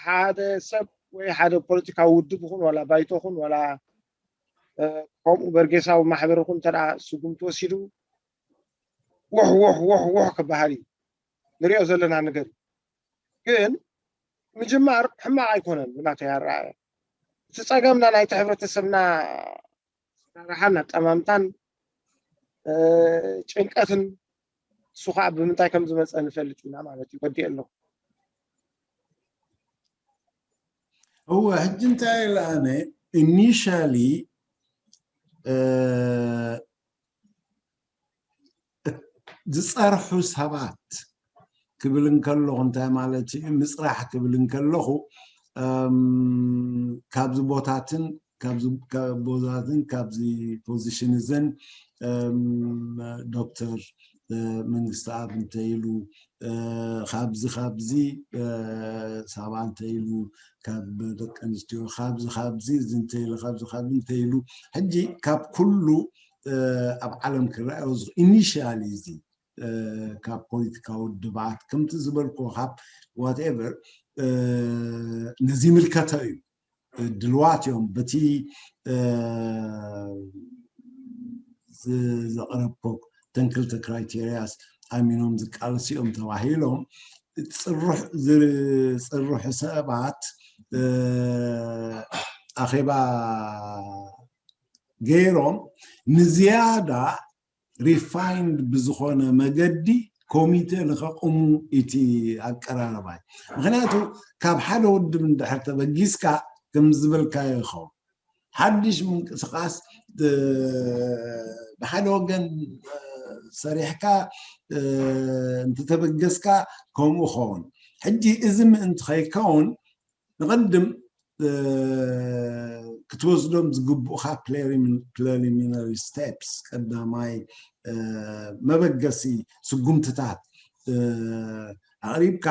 ሓደ ሰብ ወይ ሓደ ፖለቲካዊ ውድብ ይኹን ዋላ ባይቶ ይኹን ዋላ ከምኡ በርጌሳዊ ማሕበር ይኹን እንተ ስጉምቲ ወሲዱ ውሕ ውሕ ውሕ ውሕ ክበሃል እዩ ንሪኦ ዘለና ነገር እዩ። ግን ምጅማር ሕማቕ ኣይኮነን ብናተይ ኣረኣእያ። እቲ ፀገምና ናይቲ ሕብረተሰብና ኣሰራርሓን ኣጠማምታን ጭንቀትን እሱ ከዓ ብምንታይ ከም ዝመፀ ንፈልጥ ኢና ማለት እዩ። ወዲእ ኣለኹ። እወ ሕጂ እንታይ ኢለ ኣነ ኢኒሻሊ ዝፀርሑ ሰባት ክብል እንከለኹ እንታይ ማለት እዩ? ምፅራሕ ክብል እንከለኹ ካብዚ ቦታትን ካብዚ ቦታትን ካብዚ ፖዚሽን እዘን ዶክተር መንግስቲ ኣብ እንተይሉ ካብዚ ካብዚ ሳባ እንተይሉ ካብ ደቂ ኣንስትዮ ካብዚ ካብዚ እዚ እንተይሉ ካብዚ ካብዚ እንተይሉ ሕጂ ካብ ኩሉ ኣብ ዓለም ክረኣዮ ኢኒሽያሊ እዚ ካብ ፖለቲካዊ ውድባት ከምቲ ዝበልኮ ካብ ዋትኤቨር ነዚ ምልከቶ እዩ ድልዋት እዮም በቲ ዘቕረብኮ ተን ክልተ ክራይቴሪያስ ኣሚኖም ዝቃለሱ እዮም ተባሂሎም ዝፅርሑ ሰባት ኣኼባ ገይሮም ንዝያዳ ሪፋይንድ ብዝኾነ መገዲ ኮሚቴ ንኸቕሙ እቲ ኣቀራረባይ ምክንያቱ ካብ ሓደ ውድብ እንድሕር ተበጊስካ ከም ዝበልካዮ ይኸውን ሓድሽ ምንቅስቃስ ብሓደ ወገን ሰሪሕካ እንተተበገስካ ከምኡ ኸውን ሕጂ እዚ ምእንቲ ከይከውን ንቐድም ክትወስዶም ዝግብኡኻ ፕሪሊሚናሪ ስቴፕስ ቀዳማይ መበገሲ ስጉምትታት ኣቕሪብካ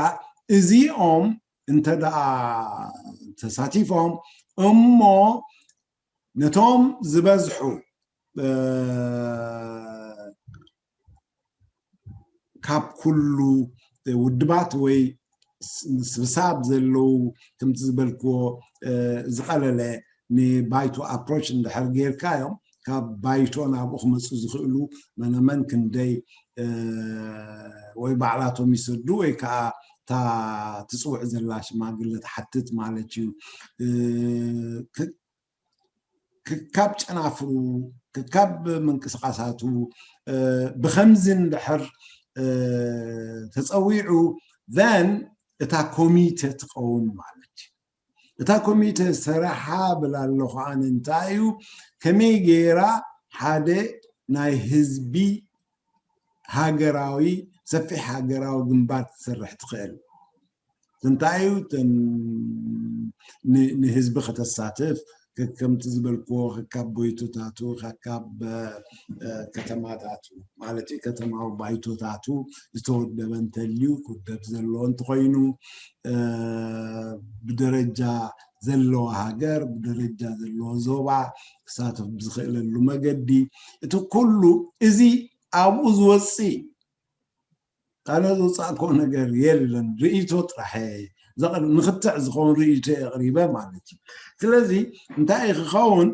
እዚኦም እንተ ደኣ ተሳቲፎም እሞ ነቶም ዝበዝሑ ካብ ኩሉ ውድባት ወይ ስብሳብ ዘለዉ ከምቲ ዝበልክዎ ዝቐለለ ንባይቶ ኣፕሮች እንድሕር ጌርካዮም ካብ ባይቶ ናብኡ ክመፁ ዝኽእሉ መነመን ክንደይ ወይ ባዕላቶም ይሰዱ ወይ ከዓ እታ ትፅውዕ ዘላ ሽማግለ ትሓትት ማለት እዩ ክካብ ጨናፍሩ ክካብ ምንቅስቃሳቱ ብከምዚ እንድሕር ተፀዊዑ then እታ ኮሚተ ትኸውን ማለት እዩ እታ ኮሚተ ሰራሓ ብላ ኣለኹ ኣነ እንታይ እዩ ከመይ ገይራ ሓደ ናይ ህዝቢ ሃገራዊ ሰፊሕ ሃገራዊ ግንባር ትሰርሕ ትኽእል እንታይ እዩ ንህዝቢ ከተሳትፍ ከምቲ ዝበልክዎ ካብ ቦይቶታቱ ካብ ከተማታቱ ማለት እዩ ከተማዊ ባይቶታቱ ዝተወደበ እንተልዩ ክውደብ ዘለዎ እንተኮይኑ ብደረጃ ዘለዎ ሃገር ብደረጃ ዘለዎ ዞባ ክሳተፍ ብዝኽእለሉ መገዲ እቲ ኩሉ እዚ ኣብኡ ዝወፅእ ኣነ ዝውፃእኮ ነገር የለን ርእይቶ ጥራሕ ንክትዕ ዝኸውን ርእይቶ የቕሪበ ማለት እዩ ስለዚ እንታይ ክኸውን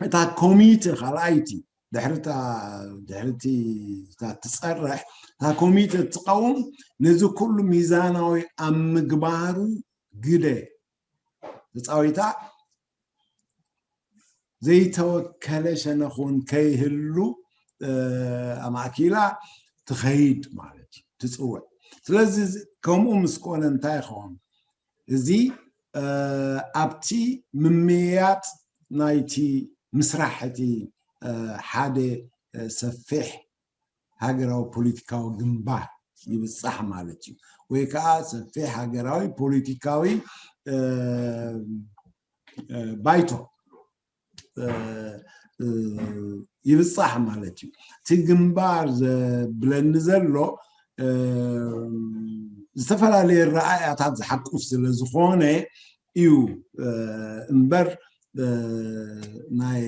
እታ ኮሚቴ ካልኣይቲ ድሕርታ ድሕርቲ እታ ትፀርሕ እታ ኮሚቴ ትቃወም ነዚ ኩሉ ሚዛናዊ ኣብ ምግባሩ ግደ ተፃዊታ ዘይተወከለ ሸነኹን ከይህሉ ኣማእኪላ ትኸይድ ማለት እዩ፣ ትፅውዕ። ስለዚ ከምኡ ምስ ኮነ እንታይ ይኸውን? እዚ ኣብቲ ምምያጥ ናይቲ ምስራሕ እቲ ሓደ ሰፊሕ ሃገራዊ ፖለቲካዊ ግንባር ይብፃሕ ማለት እዩ። ወይ ከዓ ሰፊሕ ሃገራዊ ፖለቲካዊ ባይቶ ይብፃሕ ማለት እዩ። እቲ ግንባር ዘብለኒ ዘሎ ዝተፈላለየ ረኣያታት ዝሓቁፍ ስለ ዝኾነ እዩ እምበር ናይ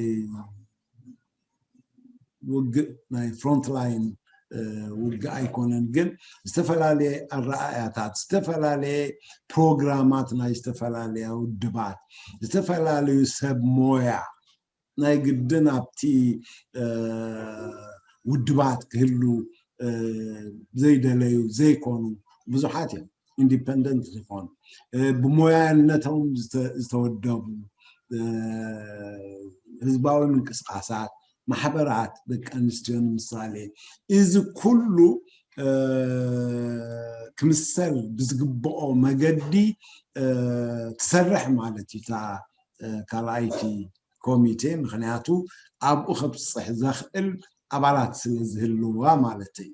ውግእ ናይ ፍሮንትላይን ውግእ ኣይኮነን። ግን ዝተፈላለየ ኣረኣያታት፣ ዝተፈላለየ ፕሮግራማት ናይ ዝተፈላለያ ውድባት፣ ዝተፈላለዩ ሰብ ሞያ ናይ ግድን ኣብቲ ውድባት ክህሉ ዘይደለዩ ዘይኮኑ ብዙሓት እዮም። ኢንዲፐንደንት ዝኾኑ ብሞያነቶም ዝተወደቡ ህዝባዊ ምንቅስቃሳት፣ ማሕበራት ደቂ ኣንስትዮ ንምሳሌ፣ እዚ ኩሉ ክምሰል ብዝግብኦ መገዲ ትሰርሕ ማለት እዩ እታ ካልኣይቲ ኮሚቴ። ምክንያቱ ኣብኡ ከብፅሕ ዘኽእል ኣባላት ስለ ዝህልዋ ማለት እዩ።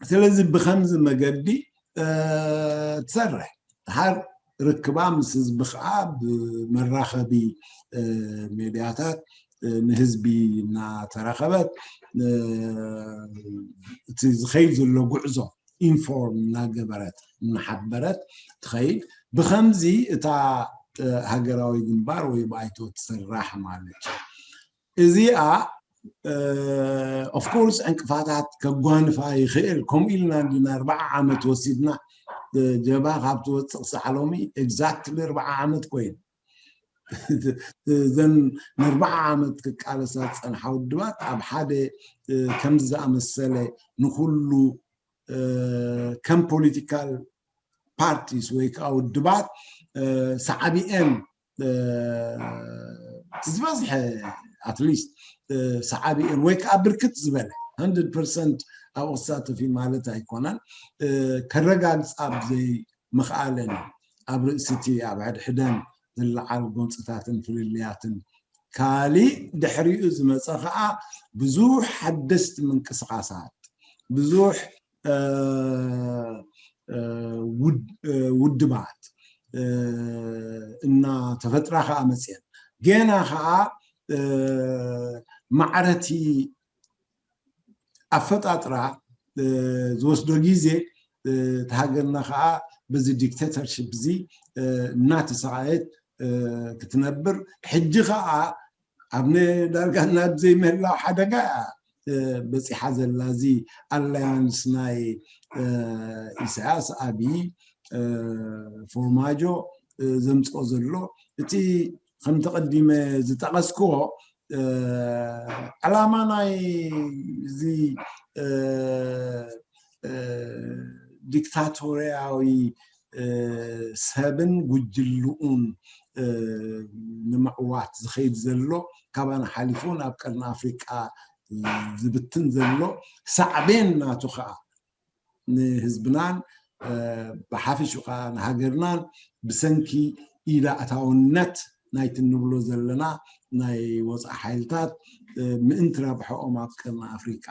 ስለዚ ብከምዚ መገዲ ትሰርሕ። ድሓር ርክባ ምስ ህዝቢ ከዓ ብመራኸቢ ሜድያታት ንህዝቢ እናተራኸበት እቲ ዝኸይድ ዘሎ ጉዕዞ ኢንፎርም እናገበረት እናሓበረት ትኸይድ። ብከምዚ እታ ሃገራዊ ግንባር ወይ ባይቶ ትስራሕ ማለት እዩ። እዚኣ ኦፍኮርስ ዕንቅፋታት ከጓንፋ ይኽእል። ከምኡ ኢልና እንዲና ኣርባዓ ዓመት ወሲድና ጀብሃ ካብ ትወፅእ ክሳዕ ሎሚ ኤግዛክትሊ ኣርባዓ ዓመት ኮይኑ እዘን ንኣርባዓ ዓመት ክቃለሳ ዝፀንሓ ውድባት ኣብ ሓደ ከምዚ ዝኣመሰለ ንኩሉ ከም ፖለቲካል ፓርቲስ ወይ ከዓ ውድባት ሰዓቢኤን ዝበዝሐ ኣትሊስት ሰዓቢኤን ወይ ከዓ ብርክት ዝበለ ሀንድረድ ፐርሰንት ኣብኡ ክሳተፍ እዩ ማለት ኣይኮነን። ከረጋግፃ ብዘይ ምኽኣለን ኣብ ርእሲ እቲ ኣብ ሕድሕደን ዝለዓል ጎንፅታትን ፍልልያትን ካሊእ ድሕሪኡ ዝመፀ ከዓ ብዙሕ ሓደስቲ ምንቅስቃሳት ብዙሕ ውድባት እናተፈጥራ ከዓ መፅአን ገና ከዓ ማዕረቲ ኣፈጣጥራ ዝወስዶ ግዜ እቲ ሃገርና ከዓ በዚ ዲክተተርሽፕ እዚ እናተሰቃየት ክትነብር ሕጂ ከዓ ኣብ ዳርጋ ናብ ዘይምህላው ሓደጋ እያ በፂሓ ዘላ። እዚ ኣላያንስ ናይ ኢሳያስ ኣቢ ፎርማጆ ዘምፅኦ ዘሎ እቲ ከምቲ ቀዲመ ዝጠቐስክዎ ዕላማ ናይ እዚ ዲክታቶርያዊ ሰብን ጉጅልኡን ንምዕዋት ዝኸይድ ዘሎ ካባና ሓሊፉ ናብ ቀርኒ ኣፍሪቃ ዝብትን ዘሎ ሳዕቤን ናቱ ከዓ ንህዝብናን ብሓፊሹ ከዓ ንሃገርናን ብሰንኪ ኢዳ ኣታውነት ናይቲ ንብሎ ዘለና ናይ ወፃኢ ሓይልታት ምእንቲ ረብሐኦም ኣብ ቀርኒ ኣፍሪቃ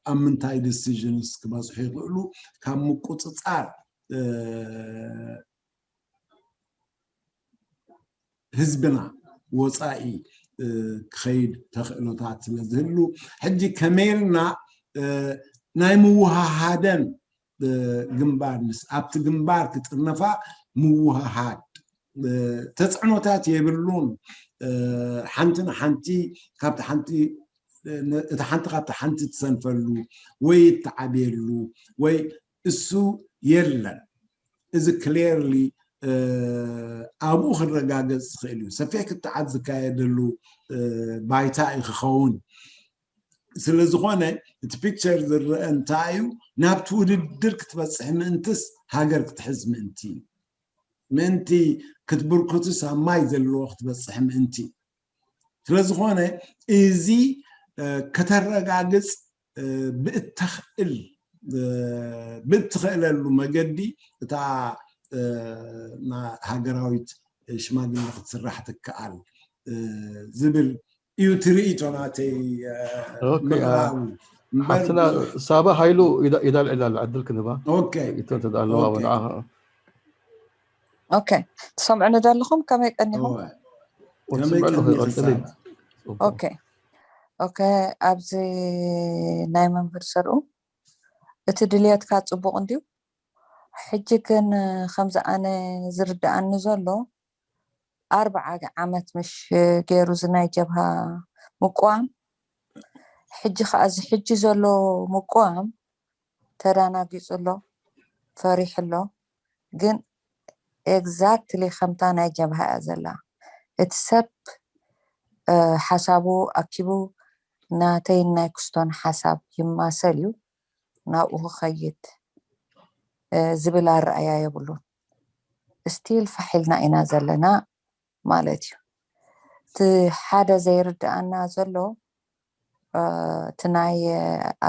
ኣብ ምንታይ ዲሲዥንስ ክበፅሑ ይኽእሉ ካብ ምቁፅፃር ህዝብና ወፃኢ ክኸይድ ተኽእሎታት ስለ ዝህሉ ሕጂ ከመይልና ናይ ምውሃሃደን ግንባር ምስ ኣብቲ ግንባር ክጥርነፋ ምውሃሃድ ተፅዕኖታት የብሉን። ሓንቲ ንሓንቲ ካብቲ ሓንቲ እታ ሓንቲ ካብቲ ሓንቲ ትሰንፈሉ ወይ እትዓብየሉ ወይ እሱ የለን። እዚ ክሌርሊ ኣብኡ ክረጋገፅ ዝኽእል እዩ። ሰፊሕ ክትዓት ዝካየደሉ ባይታ እዩ ክኸውን። ስለ ዝኾነ እቲ ፒክቸር ዝረአ እንታይ እዩ? ናብቲ ውድድር ክትበፅሕ ምእንትስ ሃገር ክትሕዝ ምእንቲ እዩ። ምእንቲ ክትብርኩትስ ኣብ ማይ ዘለዎ ክትበፅሕ ምእንቲ እዩ። ስለ ዝኾነ እዚ ከተረጋግፅ ብእተኽእል ብእትኽእለሉ መገዲ እታ ሃገራዊት ሽማግለ ክትስራሕ ትከኣል ዝብል እዩ ትርኢቶ ናተይ። ምዕራዊ ሓፍትና ሳባ ሃይሉ ኢዳ ልዕላ ዕድል ክንባ ኦኬ ይተንተ ኣለዋ ወንዓ ኦኬ ትሰምዑኒ ዘለኹም ከመይ ቀኒኹም? ወንስምዕሉ ይቐፅል ኦኬ ኦኬ ኣብዚ ናይ መምህር ሰርኡ እቲ ድልየትካ ፅቡቕ እንድዩ። ሕጂ ግን ከምዚ ኣነ ዝርድኣኒ ዘሎ ኣርብዓ ዓመት ምሽ ገይሩ እዚ ናይ ጀብሃ ምቅዋም ሕጂ ከዓ እዚ ሕጂ ዘሎ ምቅዋም ተዳናጊፁ ኣሎ ፈሪሑ ኣሎ ግን exactly ከምታ ናይ ጀብሃ እያ ዘላ እቲ ሰብ ሓሳቡ ኣኪቡ ናተይን ናይ ክስቶን ሓሳብ ይማሰል እዩ ናብኡ ክኸይድ ዝብል ኣረኣያ የብሉን still ፋሕ ኢልና ኢና ዘለና ማለት እዩ እቲ ሓደ ዘይርድኣና ዘሎ እቲ ናይ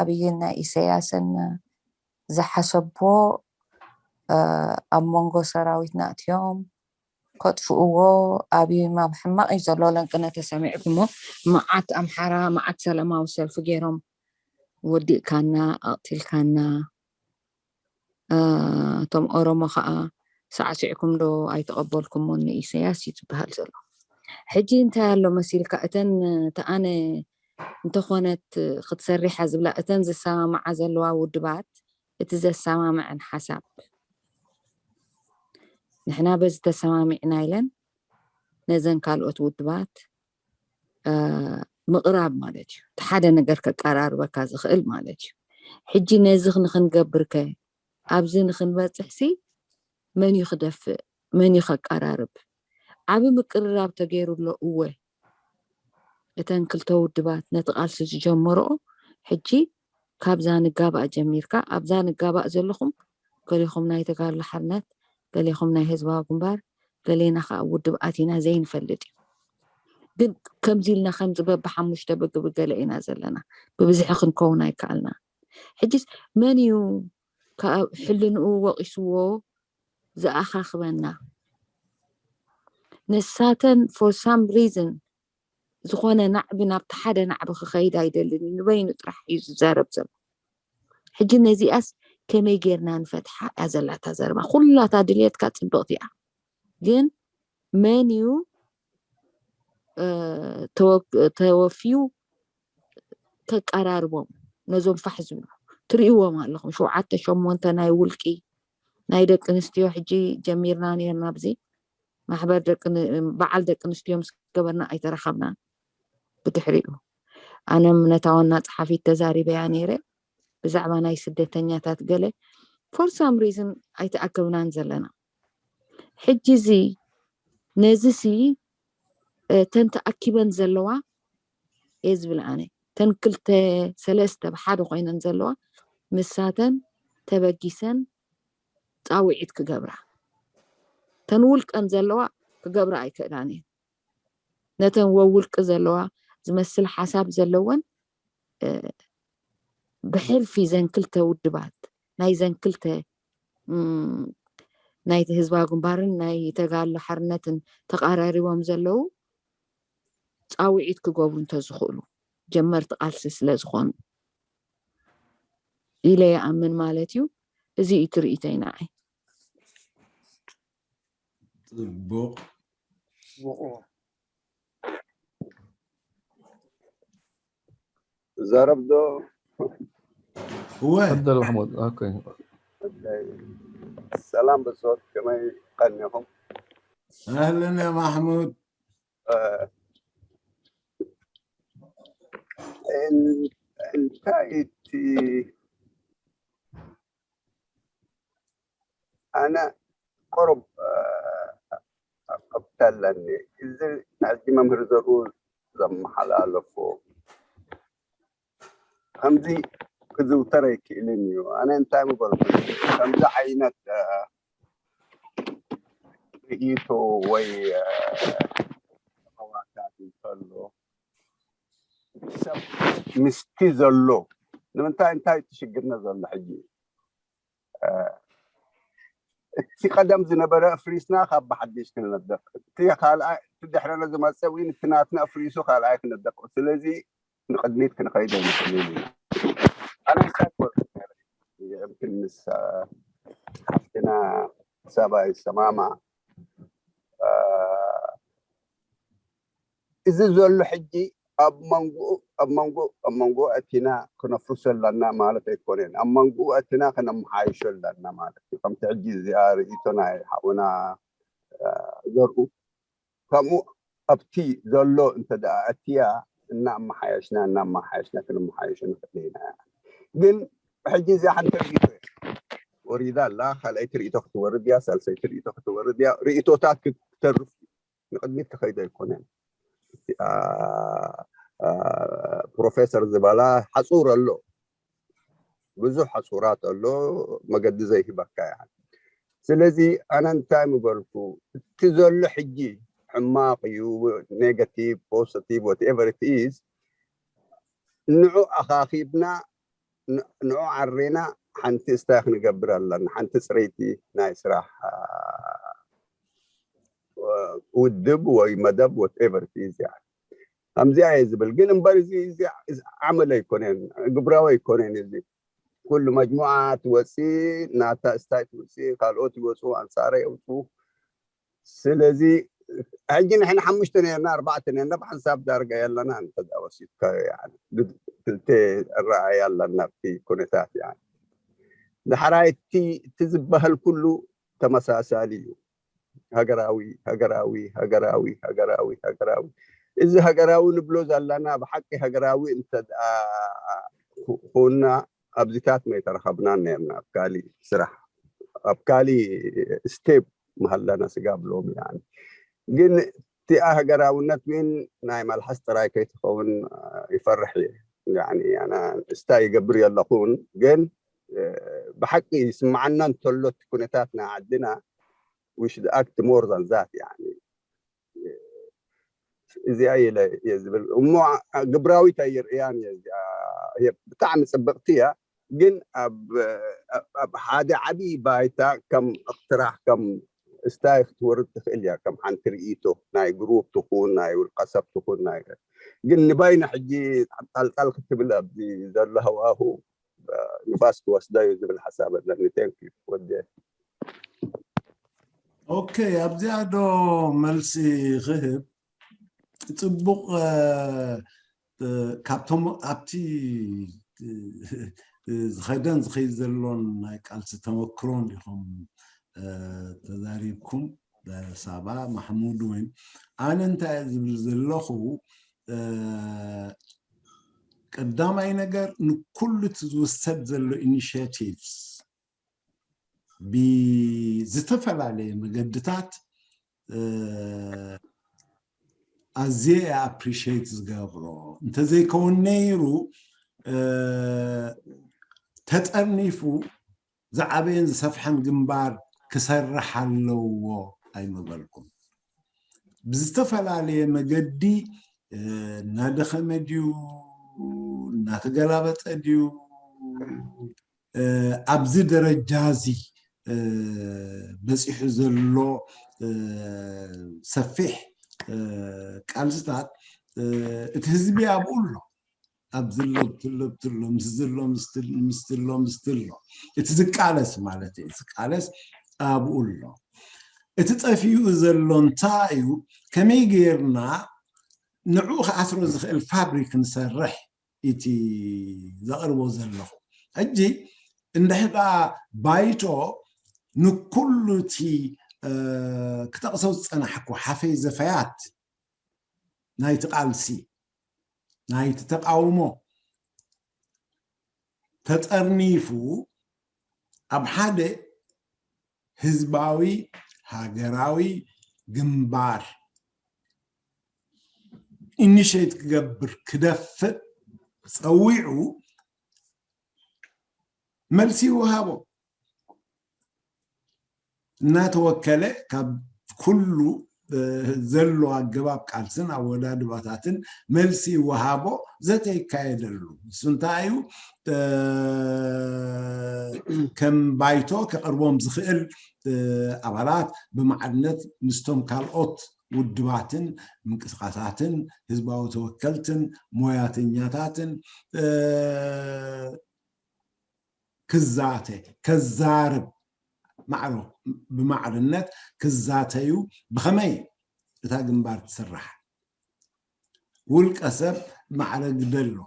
ኣብይን ናይ ኢሰያስን ዝሓሰብዎ ኣብ መንጎ ሰራዊትና ኣትዮም ከጥፍእዎ ኣብይም ኣብ ሕማቕ እዩ ዘሎ ለንቅነ ተሰሚዕኩሞ መዓት ኣምሓራ መዓት ሰላማዊ ሰልፊ ገይሮም ወዲእካና ኣቕቲልካና እቶም ኦሮሞ ከዓ ሳዕሲዕኩም ዶ ኣይተቐበልኩሞን ንኢሰያስ እዩ ዝበሃል ዘሎ ሕጂ እንታይ ኣሎ መሲልካ እተን ተኣነ እንተኾነት ክትሰሪሓ ዝብላ እተን ዝሰማማዓ ዘለዋ ውድባት እቲ ዘሰማምዐን ሓሳብ ንሕና በዚ ተሰማሚዕና ኢለን ነዘን ካልኦት ውድባት ምቕራብ ማለት እዩ እቲ ሓደ ነገር ከቀራርበካ ዝኽእል ማለት እዩ ሕጂ ነዚ ንክንገብርከ ኣብዚ ንክንበፅሕሲ መን እዩ ክደፍእ መን እዩ ከቀራርብ ዓብ ምቅርራብ ተገይሩ ኣሎ እወ እተን ክልተ ውድባት ነቲ ቃልሲ ዝጀመርኦ ሕጂ ካብዛ ንጋባእ ጀሚርካ ኣብዛ ንጋባእ ዘለኹም ገሌኹም ናይ ተጋድሎ ሓርነት ገሌኹም ናይ ህዝባዊ ግንባር ገሌና ከዓ ውድብ ኣቲና ዘይንፈልጥ እዩ ግን ከምዚ ኢልና ከምዚ በብሓሙሽተ ብግብገለ ኢና ዘለና ብብዝሒ ክንከውን ኣይከኣልና ሕጂስ መን እዩ ሕልንኡ ወቂስዎ ዝኣኻኽበና ንሳተን for some reason ዝኾነ ናዕቢ ናብቲ ሓደ ናዕቢ ክኸይድ ኣይደልን እዩ ንበይኑ ጥራሕ እዩ ዝዛረብ ዘሎ ሕጂ ነዚኣስ ከመይ ጌርና ንፈትሓ እያ ዘላታ ዘረባ ኩላታ ድልየትካ ፅብቕቲ እያ ግን መን እዩ ተወፍዩ ከቀራርቦም ነዞም ፋሕ ዝብሉ ትርእይዎም ኣለኹም ሸውዓተ ሸሞንተ ናይ ውልቂ ናይ ደቂ ኣንስትዮ ሕጂ ጀሚርና ነርና ኣብዚ ማሕበር በዓል ደቂ ኣንስትዮ ምስ ገበርና ኣይተረኸብናን ብድሕሪኡ ኣነም ነታ ዋና ፀሓፊት ተዛሪበያ ነይረ ብዛዕባ ናይ ስደተኛታት ገለ for some reason ኣይተኣከብናን ዘለና ሕጂ እዚ ነዚ ሲ ተን ተኣኪበን ዘለዋ እየ ዝብል ኣነ ተን ክልተ ሰለስተ ብሓደ ኮይነን ዘለዋ ምሳተን ተበጊሰን ፃውዒት ክገብራ ተን ውልቀን ዘለዋ ክገብራ ኣይክእላን እየን ነተን ወውልቂ ዘለዋ ዝመስል ሓሳብ ዘለወን ብሕልፊ ዘን ክልተ ውድባት ናይ ዘን ክልተ ናይቲ ህዝባዊ ግንባርን ናይ ተጋድሎ ሓርነትን ተቃራሪቦም ዘለዉ ፃውዒት ክገብሩ እንተዝኽእሉ ጀመርቲ ቃልሲ ስለ ዝኾኑ ኢለ ይኣምን ማለት እዩ። እዚ እዩ ትርኢተይ ንዓይ። ፅቡቕ ዘረብ ዶ እወ ተፈደል ማሕሙድ። ኦኬ ሰላም ብሶት ከመይ ቀኒኹም? ኣህለን ያ ማሕሙድ እንታይ እቲ ኣነ ቆረብ ኣብታ ኣለኒ። እዚ ንሕጂ መምህር ዘርኡ ዘመሓላለፎ ከምዚ ክዝውተር ኣይክእልን እዩ። ኣነ እንታይ ምበልኩ፣ ከምዚ ዓይነት ርእይቶ ወይ ኣዋታት እንተሎ ሰብ ምስቲ ዘሎ ንምንታይ እንታይ ትሽግርና ዘሎ ሕጂ እቲ ቀደም ዝነበረ ኣፍሪስና ካብ ብሓድሽ ክንነደቕ፣ እቲ ካልኣይ እቲ ድሕረና ዝመፀ እውን እቲ ናትና ኣፍሪሱ ካልኣይ ክንነደቕ። ስለዚ ንቕድሚት ክንኸይድ ኣይንኽእልን ኢና። ኣነ እንታይ ክወርድ ነይረ? የምክን ምስ ሓፍትና ሳባ ይሰማማ እዚ ዘሎ ሕጂ ኣብ መንጎ ኣብ መንጎ ኣብ መንጎ ኣቲና ክነፍርሶ ኣለና ማለት ኣይኮነን። ኣብ መንጎ ኣቲና ክነመሓይሾ ኣለና ማለት እዩ። ከምቲ ሕጂ እዚኣ ርእይቶ ናይ ሓውና ዘርኡ ከምኡ ኣብቲ ዘሎ እንተ ደኣ ኣትያ እናመሓየሽና እናመሓየሽና ክንመሓየሾ ንኽእል ኢና። ግን ሕጂ እዚኣ ሓንቲ ርእይቶ ወሪዳ ኣላ፣ ካልኣይቲ ርእይቶ ክትወርድ እያ፣ ሳልሰይቲ ርእይቶ ክትወርድ እያ። ርእይቶታት ክተርፍ ንቕድሚት ክኸይድ ኣይኮነን። ፕሮፌሰር ዝበላ ሓፁር ኣሎ፣ ብዙሕ ሓፁራት ኣሎ፣ መገዲ ዘይህበካ እያ። ስለዚ ኣነ እንታይ ምበልኩ፣ እቲ ዘሎ ሕጂ ሕማቕ እዩ፣ ኔጋቲቭ ፖዚቲቭ whatever it is፣ ንዑ ኣኻኺብና ንዑ ዓሬና ሓንቲ እስታይ ክንገብር ኣለና። ሓንቲ ፅረይቲ ናይ ስራሕ ውድብ ወይ መደብ whatever it is እያ። ከምዚኣ እየ ዝብል። ግን እምበር እዚ ዓመል ኣይኮነን፣ ግብራዊ ኣይኮነን። እዚ ኩሉ መጅሙዓ ትወፅእ፣ ናታ እስታይ ትውፅእ፣ ካልኦት ይወፁ፣ ኣንፃረ የውፁ። ስለዚ ሕጂ ንሕና ሓሙሽተ ነርና፣ ኣርባዕተ ነርና፣ ብሓንሳብ ዳርጋ የለና። እንተዳ ወሲድካዮ ክልተ ኣረኣያ ኣለና ኣብቲ ኩነታት። ዳሕራይ እቲ ዝበሃል ኩሉ ተመሳሳሊ እዩ። ሃገራዊ ሃገራዊ ሃገራዊ ሃገራዊ ሃገራዊ እዚ ሃገራዊ ንብሎ ዘለና ብሓቂ ሃገራዊ እንተ ኮና ኣብዚታት መይተረኸብናን ነርና ኣብ ካሊ ስራሕ ኣብ ካሊ ስቴፕ መሃላና ስጋብ ሎሚ። ግን እቲኣ ሃገራውነት ግን ናይ መልሓስ ጥራይ ከይትኸውን ይፈርሕ እየ። ኣነ እስታ ይገብር የለኹን፣ ግን ብሓቂ ይስምዓና እንተሎ እቲ ኩነታት ናይ ዓድና we should act more than that። እዚኣ ኢለ እየ ዝብል እሞ ግብራዊት ኣይርእያን እየ። እዚኣ ብጣዕሚ ፅብቕቲ እያ፣ ግን ኣብ ሓደ ዓብዪ ባይታ ከም እቅትራሕ ከም እስታይ ክትወርድ ትኽእል እያ፣ ከም ሓንቲ ርእይቶ ናይ ግሩፕ ትኹን ናይ ውልቀ ሰብ ትኹን ናይ ግን ንባይና ሕጂ ጣልጣል ክትብል ኣብዚ ዘሎ ሃዋሁ ንፋስ ክወስዳ እዩ ዝብል ሓሳብ ኣለኒ። Thank you ወዲ። ኦኬ፣ ኣብዚኣ ዶ መልሲ ክህብ? ፅቡቕ። ካብቶም ኣብቲ ዝኸደን ዝኸይድ ዘሎን ናይ ቃልሲ ተመክሮን ኢኹም ተዛሪብኩም፣ ሳባ ማሕሙድ። ወይ ኣነ እንታይ ዝብል ዘለኹ፣ ቀዳማይ ነገር ንኩሉ እቲ ዝውሰድ ዘሎ ኢኒሽቲቭስ ብዝተፈላለየ መገድታት ኣዝየ ኣፕሪሽት ዝገብሮ። እንተዘይከውን ነይሩ ተጠርኒፉ ዝዓበየን ዝሰፍሐን ግንባር ክሰርሕ ኣለዎ ኣይምበልኩም። ብዝተፈላለየ መገዲ እናደኸመ ድዩ እናተገላበጠ ድዩ ኣብዚ ደረጃ እዚ በፂሑ ዘሎ ሰፊሕ ቃልስታት እቲ ህዝቢ ኣብኡ ኣሎ። ኣብዚ ኣሎ ብትሎ ብትሎ ምስ ዝሎ ምስሎ ምስሎ እቲ ዝቃለስ ማለት እዩ። ዝቃለስ ኣብኡ ኣሎ። እቲ ጠፊኡ ዘሎ እንታይ እዩ? ከመይ ጌርና ንዕኡ ክኣስሮ ዝኽእል ፋብሪክ ንሰርሕ እቲ ዘቕርቦ ዘለኹ። ሕጂ እንድሕር ደኣ ባይቶ ንኩሉ እቲ ክጠቕሶ ዝጸናሕኩ ሓፈይ ዘፈያት ናይቲ ቃልሲ ናይቲ ተቃውሞ ተጠርኒፉ ኣብ ሓደ ህዝባዊ ሃገራዊ ግንባር ኢኒሼት ክገብር ክደፍእ ጸዊዑ መልሲ ይወሃቦ። እናተወከለ ካብ ኩሉ ዘሎ ኣገባብ ቃልስን ኣወዳድባታትን መልሲ ይወሃቦ፣ ዘተ ይካየደሉ። እሱ እንታይ እዩ? ከም ባይቶ ከቕርቦም ዝኽእል ኣባላት ብማዕርነት ምስቶም ካልኦት ውድባትን ምንቅስቃሳትን ህዝባዊ ተወከልትን ሞያተኛታትን ክዛተ ከዛርብ ማዕሮ ብማዕርነት ክዛተዩ ብኸመይ እታ ግንባር ትስራሕ ውልቀ ሰብ ማዕረ ግደ ኣለዎ።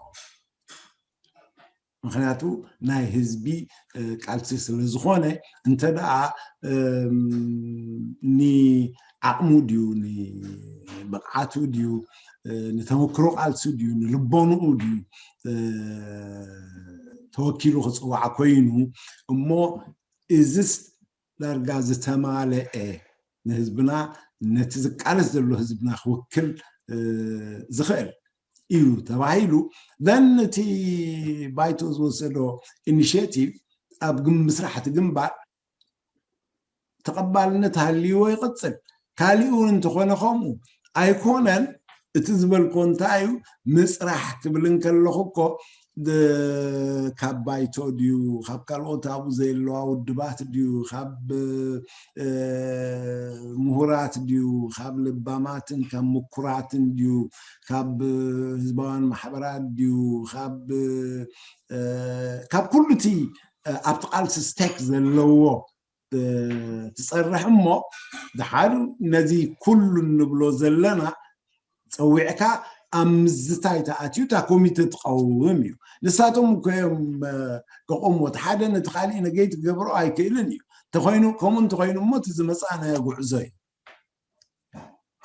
ምክንያቱ ናይ ህዝቢ ቃልሲ ስለ ዝኾነ እንተ ደኣ ንዓቕሙ ድዩ ንብቕዓቱ ድዩ ንተመክሮ ቃልሲ ድዩ ንልቦንኡ ድዩ ተወኪሉ ክፅዋዕ ኮይኑ እሞ እዝስ ዳርጋ ዝተማለአ ንህዝብና ነቲ ዝቃለስ ዘሎ ህዝብና ክውክል ዝኽእል እዩ ተባሂሉ ዘን እቲ ባይቶ ዝወሰዶ ኢኒሽቲቭ ኣብ ምስራሕ እቲ ግንባር ተቐባልነት ሃልይዎ ይቕፅል። ካሊኡ እውን እንተኾነ ከምኡ ኣይኮነን። እቲ ዝበልኮ እንታይ እዩ ምፅራሕ ክብል እንከለኹ እኮ ካብ ባይቶ ድዩ ካብ ካልኦት ኣብኡ ዘየለዋ ውድባት ድዩ ካብ ምሁራት ድዩ ካብ ልባማትን ካብ ምኩራትን ድዩ ካብ ህዝባውያን ማሕበራት ድዩ ካብ ካብ ኩሉ እቲ ኣብቲ ቃልሲ ስቴክ ዘለዎ ትፀርሕ እሞ ድሓር ነዚ ኩሉ እንብሎ ዘለና ፀዊዕካ ኣብ ምዝታይ ተኣትዩ እታ ኮሚተ ትቐውም እዩ። ንሳቶም እኮ እዮም ከቆምዎ ሓደ ነቲ ካሊእ ነገይ ትገብሮ ኣይክእልን እዩ። ተኮይኑ ከምኡ እንተኮይኑ እሞ እቲ ዝመፃእናዮ ጉዕዞ እዩ።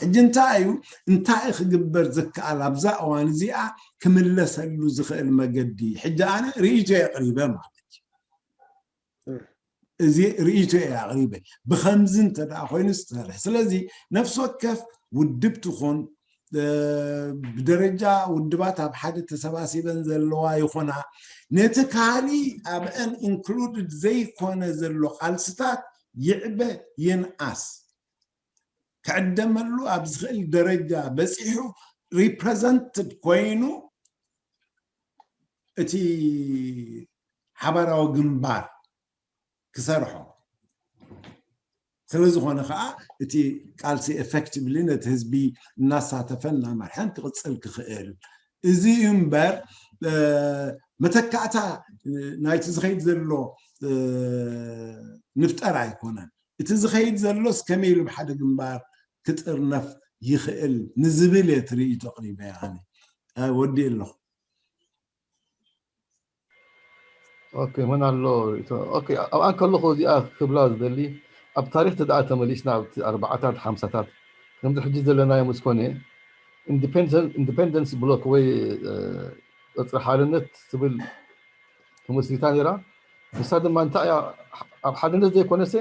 ሕጂ እንታይ እዩ እንታይ ክግበር ዝከኣል ኣብዛ እዋን እዚኣ ክምለሰሉ ዝኽእል መገዲ ሕጂ ኣነ ርእይቶ የቕሪበ ማለት እዩ። እዚ ርእይቶ እየ ኣቕሪበ ብከምዚ እንተ ደኣ ኮይኑ ዝሰርሕ ስለዚ ነፍሲ ወከፍ ውድብ ትኹን ብደረጃ ውድባት ኣብ ሓደ ተሰባሲበን ዘለዋ ይኾና ነቲ ካሊእ ኣብአን ኢንክሉድድ ዘይኮነ ዘሎ ቃልስታት ይዕበ ይንኣስ ክዕደመሉ ኣብ ዝኽእል ደረጃ በፂሑ ሪፕረዘንትድ ኮይኑ እቲ ሓባራዊ ግንባር ክሰርሖ ስለዝኾነ ከዓ እቲ ቃልሲ ኤፌክቲቭሊ ነቲ ህዝቢ እናሳተፈ እናመርሐን ክቕፅል ክኽእል እዚ እዩ እምበር መተካእታ ናይቲ ዝኸይድ ዘሎ ንፍጠር ኣይኮነን እቲ ዝኸይድ ዘሎስ ከመይ ኢሉ ብሓደ ግንባር ክጥርነፍ ይኽእል ንዝብል እየ ትርኢቶ ኣቕሪበ ኣነ ወዲ ኣለኹ ኦኬ መን ኣሎ ኦኬ ኣብኣ ከለኹ እዚኣ ክብላ ዝደሊ ኣብ ታሪክ ተደኣ ተመሊስና ኣብቲ ኣርባዓታት ሓምሳታት ከምዚ ሕጂ ዘለናዮ ምስ ኮነ ኢንዲፔንደንስ ብሎክ ወይ ቅርፂ ሓርነት ትብል ተመስሪታ ነይራ። ንሳ ድማ እንታይ እያ ኣብ ሓድነት ዘይኮነሰ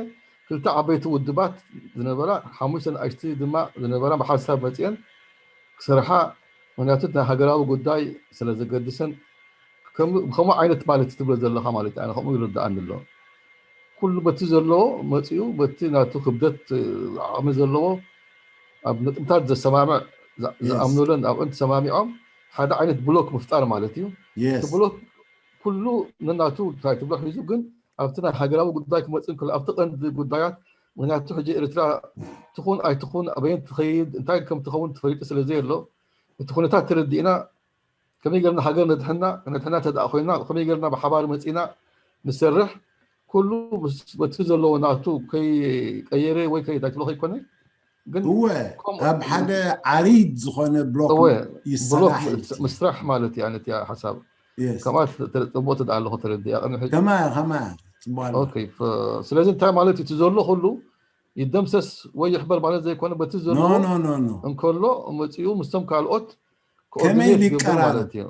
ክልተ ዓበይቲ ውድባት ዝነበራ ሓሙሽተ ንኣሽቲ ድማ ዝነበራ ብሓንሳብ መፅአን ክሰርሓ ምክንያቱ ናይ ሃገራዊ ጉዳይ ስለ ዘገድሰን ብከምኡ ዓይነት ማለት ትብሎ ዘለካ ማለት ኣነ ከምኡ ይርድኣኒ ኣሎ። ኩሉ በቲ ዘለዎ መፂኡ በቲ ናቱ ክብደት ዓቕሚ ዘለዎ ኣብ ነጥብታት ዘሰማምዕ ዝኣምኑለን ኣብአን ተሰማሚዖም ሓደ ዓይነት ብሎክ ምፍጣር ማለት እዩ። እቲ ብሎክ ኩሉ ነናቱ እንታይ ትብሎ ሒዙ ግን ኣብቲ ናይ ሃገራዊ ጉዳይ ክመፅእ እንከሎ ኣብቲ ቀንዲ ጉዳያት ምክንያቱ ሕጂ ኤርትራ ትኹን ኣይትኹን ኣበየን ትኸይድ እንታይ ከም ትኸውን ተፈሊጡ ስለ ዘየሎ እቲ ኩነታት ተረዲእና ከመይ ገርና ሃገር ነድሕና ነድሕና ተደኣ ኮይና ከመይ ገርና ብሓባር መፂና ንሰርሕ ኩሉ በቲ ዘለዎ ናቱ ከይቀየረ ወይ ከይታይ ትብሎ ከይኮነ ግን እወ ኣብ ሓደ ዓሪድ ዝኾነ ብሎክ ምስራሕ ማለት እዩ ነቲ ሓሳብ ከምኣ ፅቡቅ ትዳ ኣለኹ ተረዲኣ ቅድሚ ሕጂ ከማ ከማ ስለዚ እንታይ ማለት እዩ እቲ ዘሎ ኩሉ ይደምሰስ ወይ ይሕበር ማለት ዘይኮነ በቲ ዘሎ እንከሎ መፂኡ ምስቶም ካልኦት ከመይ ኢሉ ይቀራረብ ማለት እዩ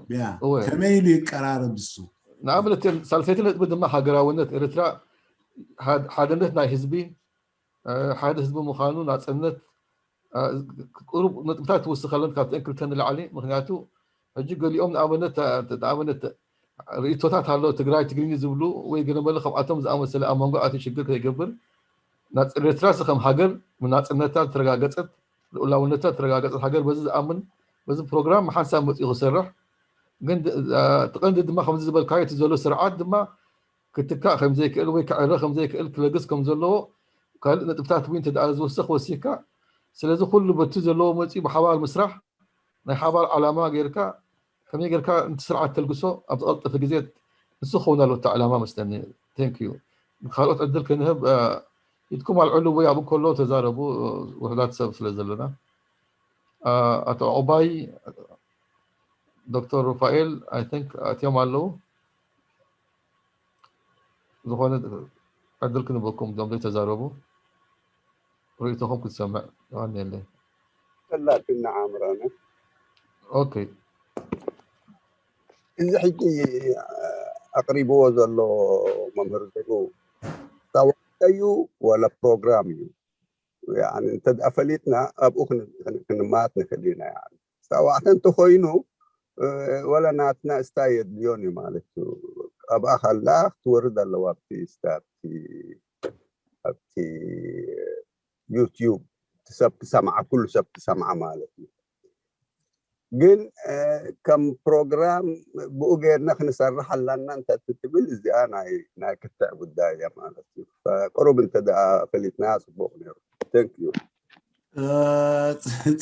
ከመይ ኢሉ ይቀራረብ እሱ ንኣብነት ሳልሰይቲ ነጥቢ ድማ ሃገራውነት ኤርትራ ሓድነት ናይ ህዝቢ ሓደ ህዝቢ ምዃኑ ናፅነት ቁሩብ ነጥብታት ትውስኸለን ካብተን ክልተ ንላዕሊ። ምክንያቱ ሕጂ ገሊኦም ንኣብነት ንኣብነት ርእቶታት ኣሎ ትግራይ ትግርኝ ዝብሉ ወይ ገለመለ ከምኣቶም ዝኣመሰለ ኣብ መንጎ ኣቲ ሽግር ከይገብር ኤርትራ ከም ሃገር ናፅነታ ዝተረጋገፀት ልኡላውነታ ዝተረጋገፀት ሃገር በዚ ዝኣምን በዚ ፕሮግራም ሓንሳብ መፅኡ ክሰርሕ ግን እቲ ቀንዲ ድማ ከምዚ ዝበልካዮ እቲ ዘሎ ስርዓት ድማ ክትካእ ከምዘይክእል ወይ ክዕረ ከምዘይክእል ክለግስ ከምዘለዎ ካልእ ነጥብታት እውን እንተ ዝውስኽ ወሲኽካ ስለዚ ኩሉ በቲ ዘለዎ መፂኡ ብሓባር ምስራሕ ናይ ሓባር ዓላማ ጌርካ ከመይ ጌርካ ነቲ ስርዓት ተልግሶ ኣብ ዝቐልጠፈ ግዜ ንሱ ክኸውን ኣለዎ እቲ ዕላማ መስለኒ። Thank you። ካልኦት ዕድል ክንህብ ኢድኩም ኣልዕሉ ወይ ኣብኡ ከሎ ተዛረቡ ውሕዳት ሰብ ስለ ዘለና ኣቶ ዑባይ ዶክተር ሩፋኤል I think ኣትዮም ኣለዉ ዝኾነ ዕድል ክንበኩም ዞም ዘይተዛረቡ ርእይቶኹም ክትሰምዕ የቀንየለይ ፈላጥና ዓምራና okay እዚ ሕጂ ኣቅሪብዎ ዘሎ መምህር ዘሩ ታዋቀዩ ወላ ፕሮግራም እዩ እንተ ፈሊጥና ኣብኡ ክንማት ንክእል ኢና ፃዋዕተ እንተኮይኑ ወላ ናትና እስታይ የድልዮን እዩ ማለት እዩ ኣብኣ ካላ ክትወርድ ኣለዋ ኣብቲ ስታብቲ ኣብቲ ዩትዩብ ሰብ ክሰምዓ ኩሉ ሰብ ክሰምዓ ማለት እዩ ግን ከም ፕሮግራም ብኡ ገይርና ክንሰርሕ ኣላና እንተ ትብል እዚኣ ናይ ክትዕ ጉዳይ እያ ማለት እዩ ቁሩብ እንተ ፈሊጥና ፅቡቅ ነይሩ thank you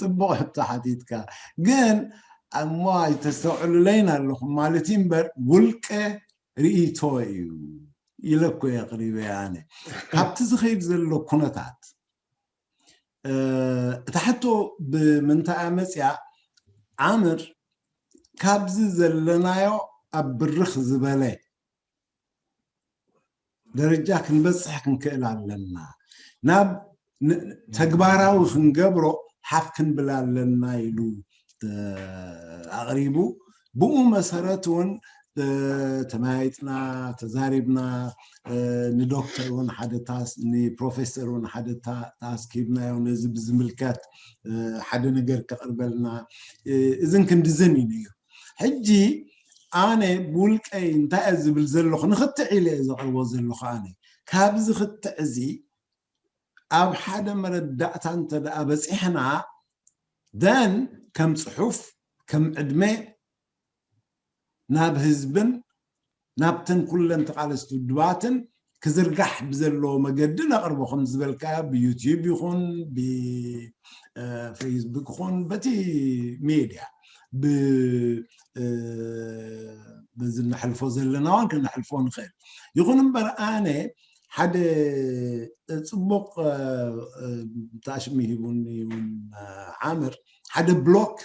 ፅቡቅ ሕቶ ሓቲትካ ግን እሞ ኣይተስተውዕሉለይን ኣለኹም ማለት እዩ እምበር ውልቀ ርእይቶ እዩ ኢለ እኮ የቅሪበ ኣነ ካብቲ ዝኸይድ ዘሎ ኩነታት እታ ሕቶ ብምንታይ መፅያ ዓምር ካብዚ ዘለናዮ ኣብ ብርኽ ዝበለ ደረጃ ክንበፅሕ ክንክእል ኣለና ናብ ተግባራዊ ክንገብሮ ሓፍ ክንብል ኣለና ኢሉ ኣቕሪቡ ብኡ መሰረት እውን ተመያይጥና ተዛሪብና ንዶክተር እውን ሓደ ንፕሮፌሰር እውን ሓደ ታስክ ሂብናዮ ነዚ ብዝምልከት ሓደ ነገር ከቕርበልና እዝን ክንድዝን እዩ ነይሩ ሕጂ ኣነ ብውልቀይ እንታይ እየ ዝብል ዘለኹ ንክትዕ ኢለ እየ ዘቕርቦ ዘለኹ ኣነ ካብዚ ክትዕ እዚ ኣብ ሓደ መረዳእታ እንተ ደኣ በፂሕና ደን ከም ፅሑፍ ከም ዕድመ ናብ ህዝብን ናብተን ኩለን ተቃለስቲ ውድባትን ክዝርጋሕ ብዘለዎ መገዲ ነቕርቦ ከም ዝበልካዮ ብዩትዩብ ይኹን ብፌስቡክ ይኹን በቲ ሜድያ በዚ ነሕልፎ ዘለና እውን ክነሕልፎ ንኽእል ይኹን እምበር ኣነ ሓደ ፅቡቅ ታሽሚ ሂቡኒ እውን ዓምር ሓደ ብሎክ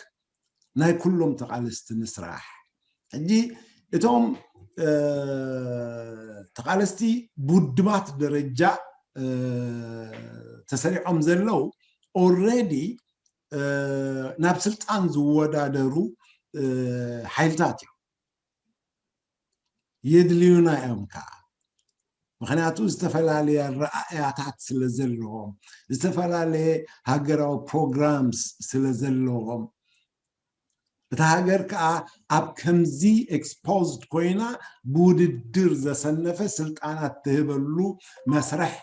ናይ ኩሎም ተቃለስቲ ንስራሕ ሕጂ እቶም ተቃለስቲ ብውድባት ደረጃ ተሰሪዖም ዘለዉ already ናብ ስልጣን ዝወዳደሩ ሓይልታት እዮም የድልዩና እዮም ከዓ ምክንያቱ ዝተፈላለየ ረኣያታት ስለ ዘለዎም ዝተፈላለየ ሃገራዊ ፕሮግራምስ ስለ ዘለዎም እታ ሃገር ከዓ ኣብ ከምዚ exposed ኮይና ብውድድር ዘሰነፈ ስልጣናት ትህበሉ መስርሕ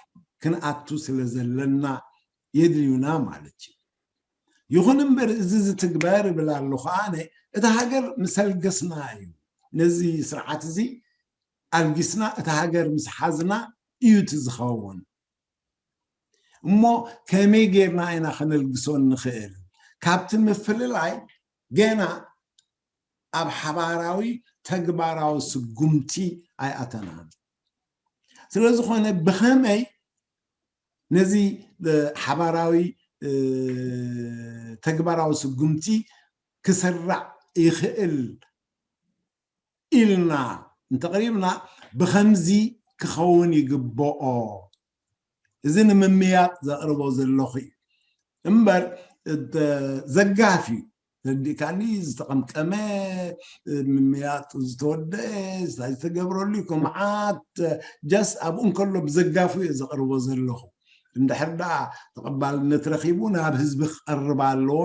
ክንኣቱ ስለ ዘለና የድልዩና ማለት እዩ ይኹን እምበር እዚ ዝትግበር እብል ኣለኹ ኣነ እታ ሃገር ምሰልገስና እዩ ነዚ ስርዓት እዚ ኣልጊስና እታ ሃገር ምስ ሓዝና እዩ እቲ ዝኸውን እሞ ከመይ ጌርና ኢና ከነልግሶ እንኽእል ካብቲ ምፍልላይ ገና ኣብ ሓባራዊ ተግባራዊ ስጉምቲ ኣይኣተናን ስለ ዝኾነ ብኸመይ ነዚ ሓባራዊ ተግባራዊ ስጉምቲ ክስራዕ ይኽእል ኢልና እንተቕሪብና ብኸምዚ ክኸውን ይግብኦ እዚ ንምምያጥ ዘቕርቦ ዘለኹ እዩ እምበር ዘጋፍ እዩ ረዲእካኒ ዝተቐምቀመ ምምያጡ ዝተወደአ ዝተገብረሉ እዩ ከምዓት ጀስ ኣብኡ እንከሎ ብዘጋፉ እየ ዘቕርቦ ዘለኹ እንድሕር ደኣ ተቐባልነት ረኺቡ ናብ ህዝቢ ክቐርብ ኣለዎ፣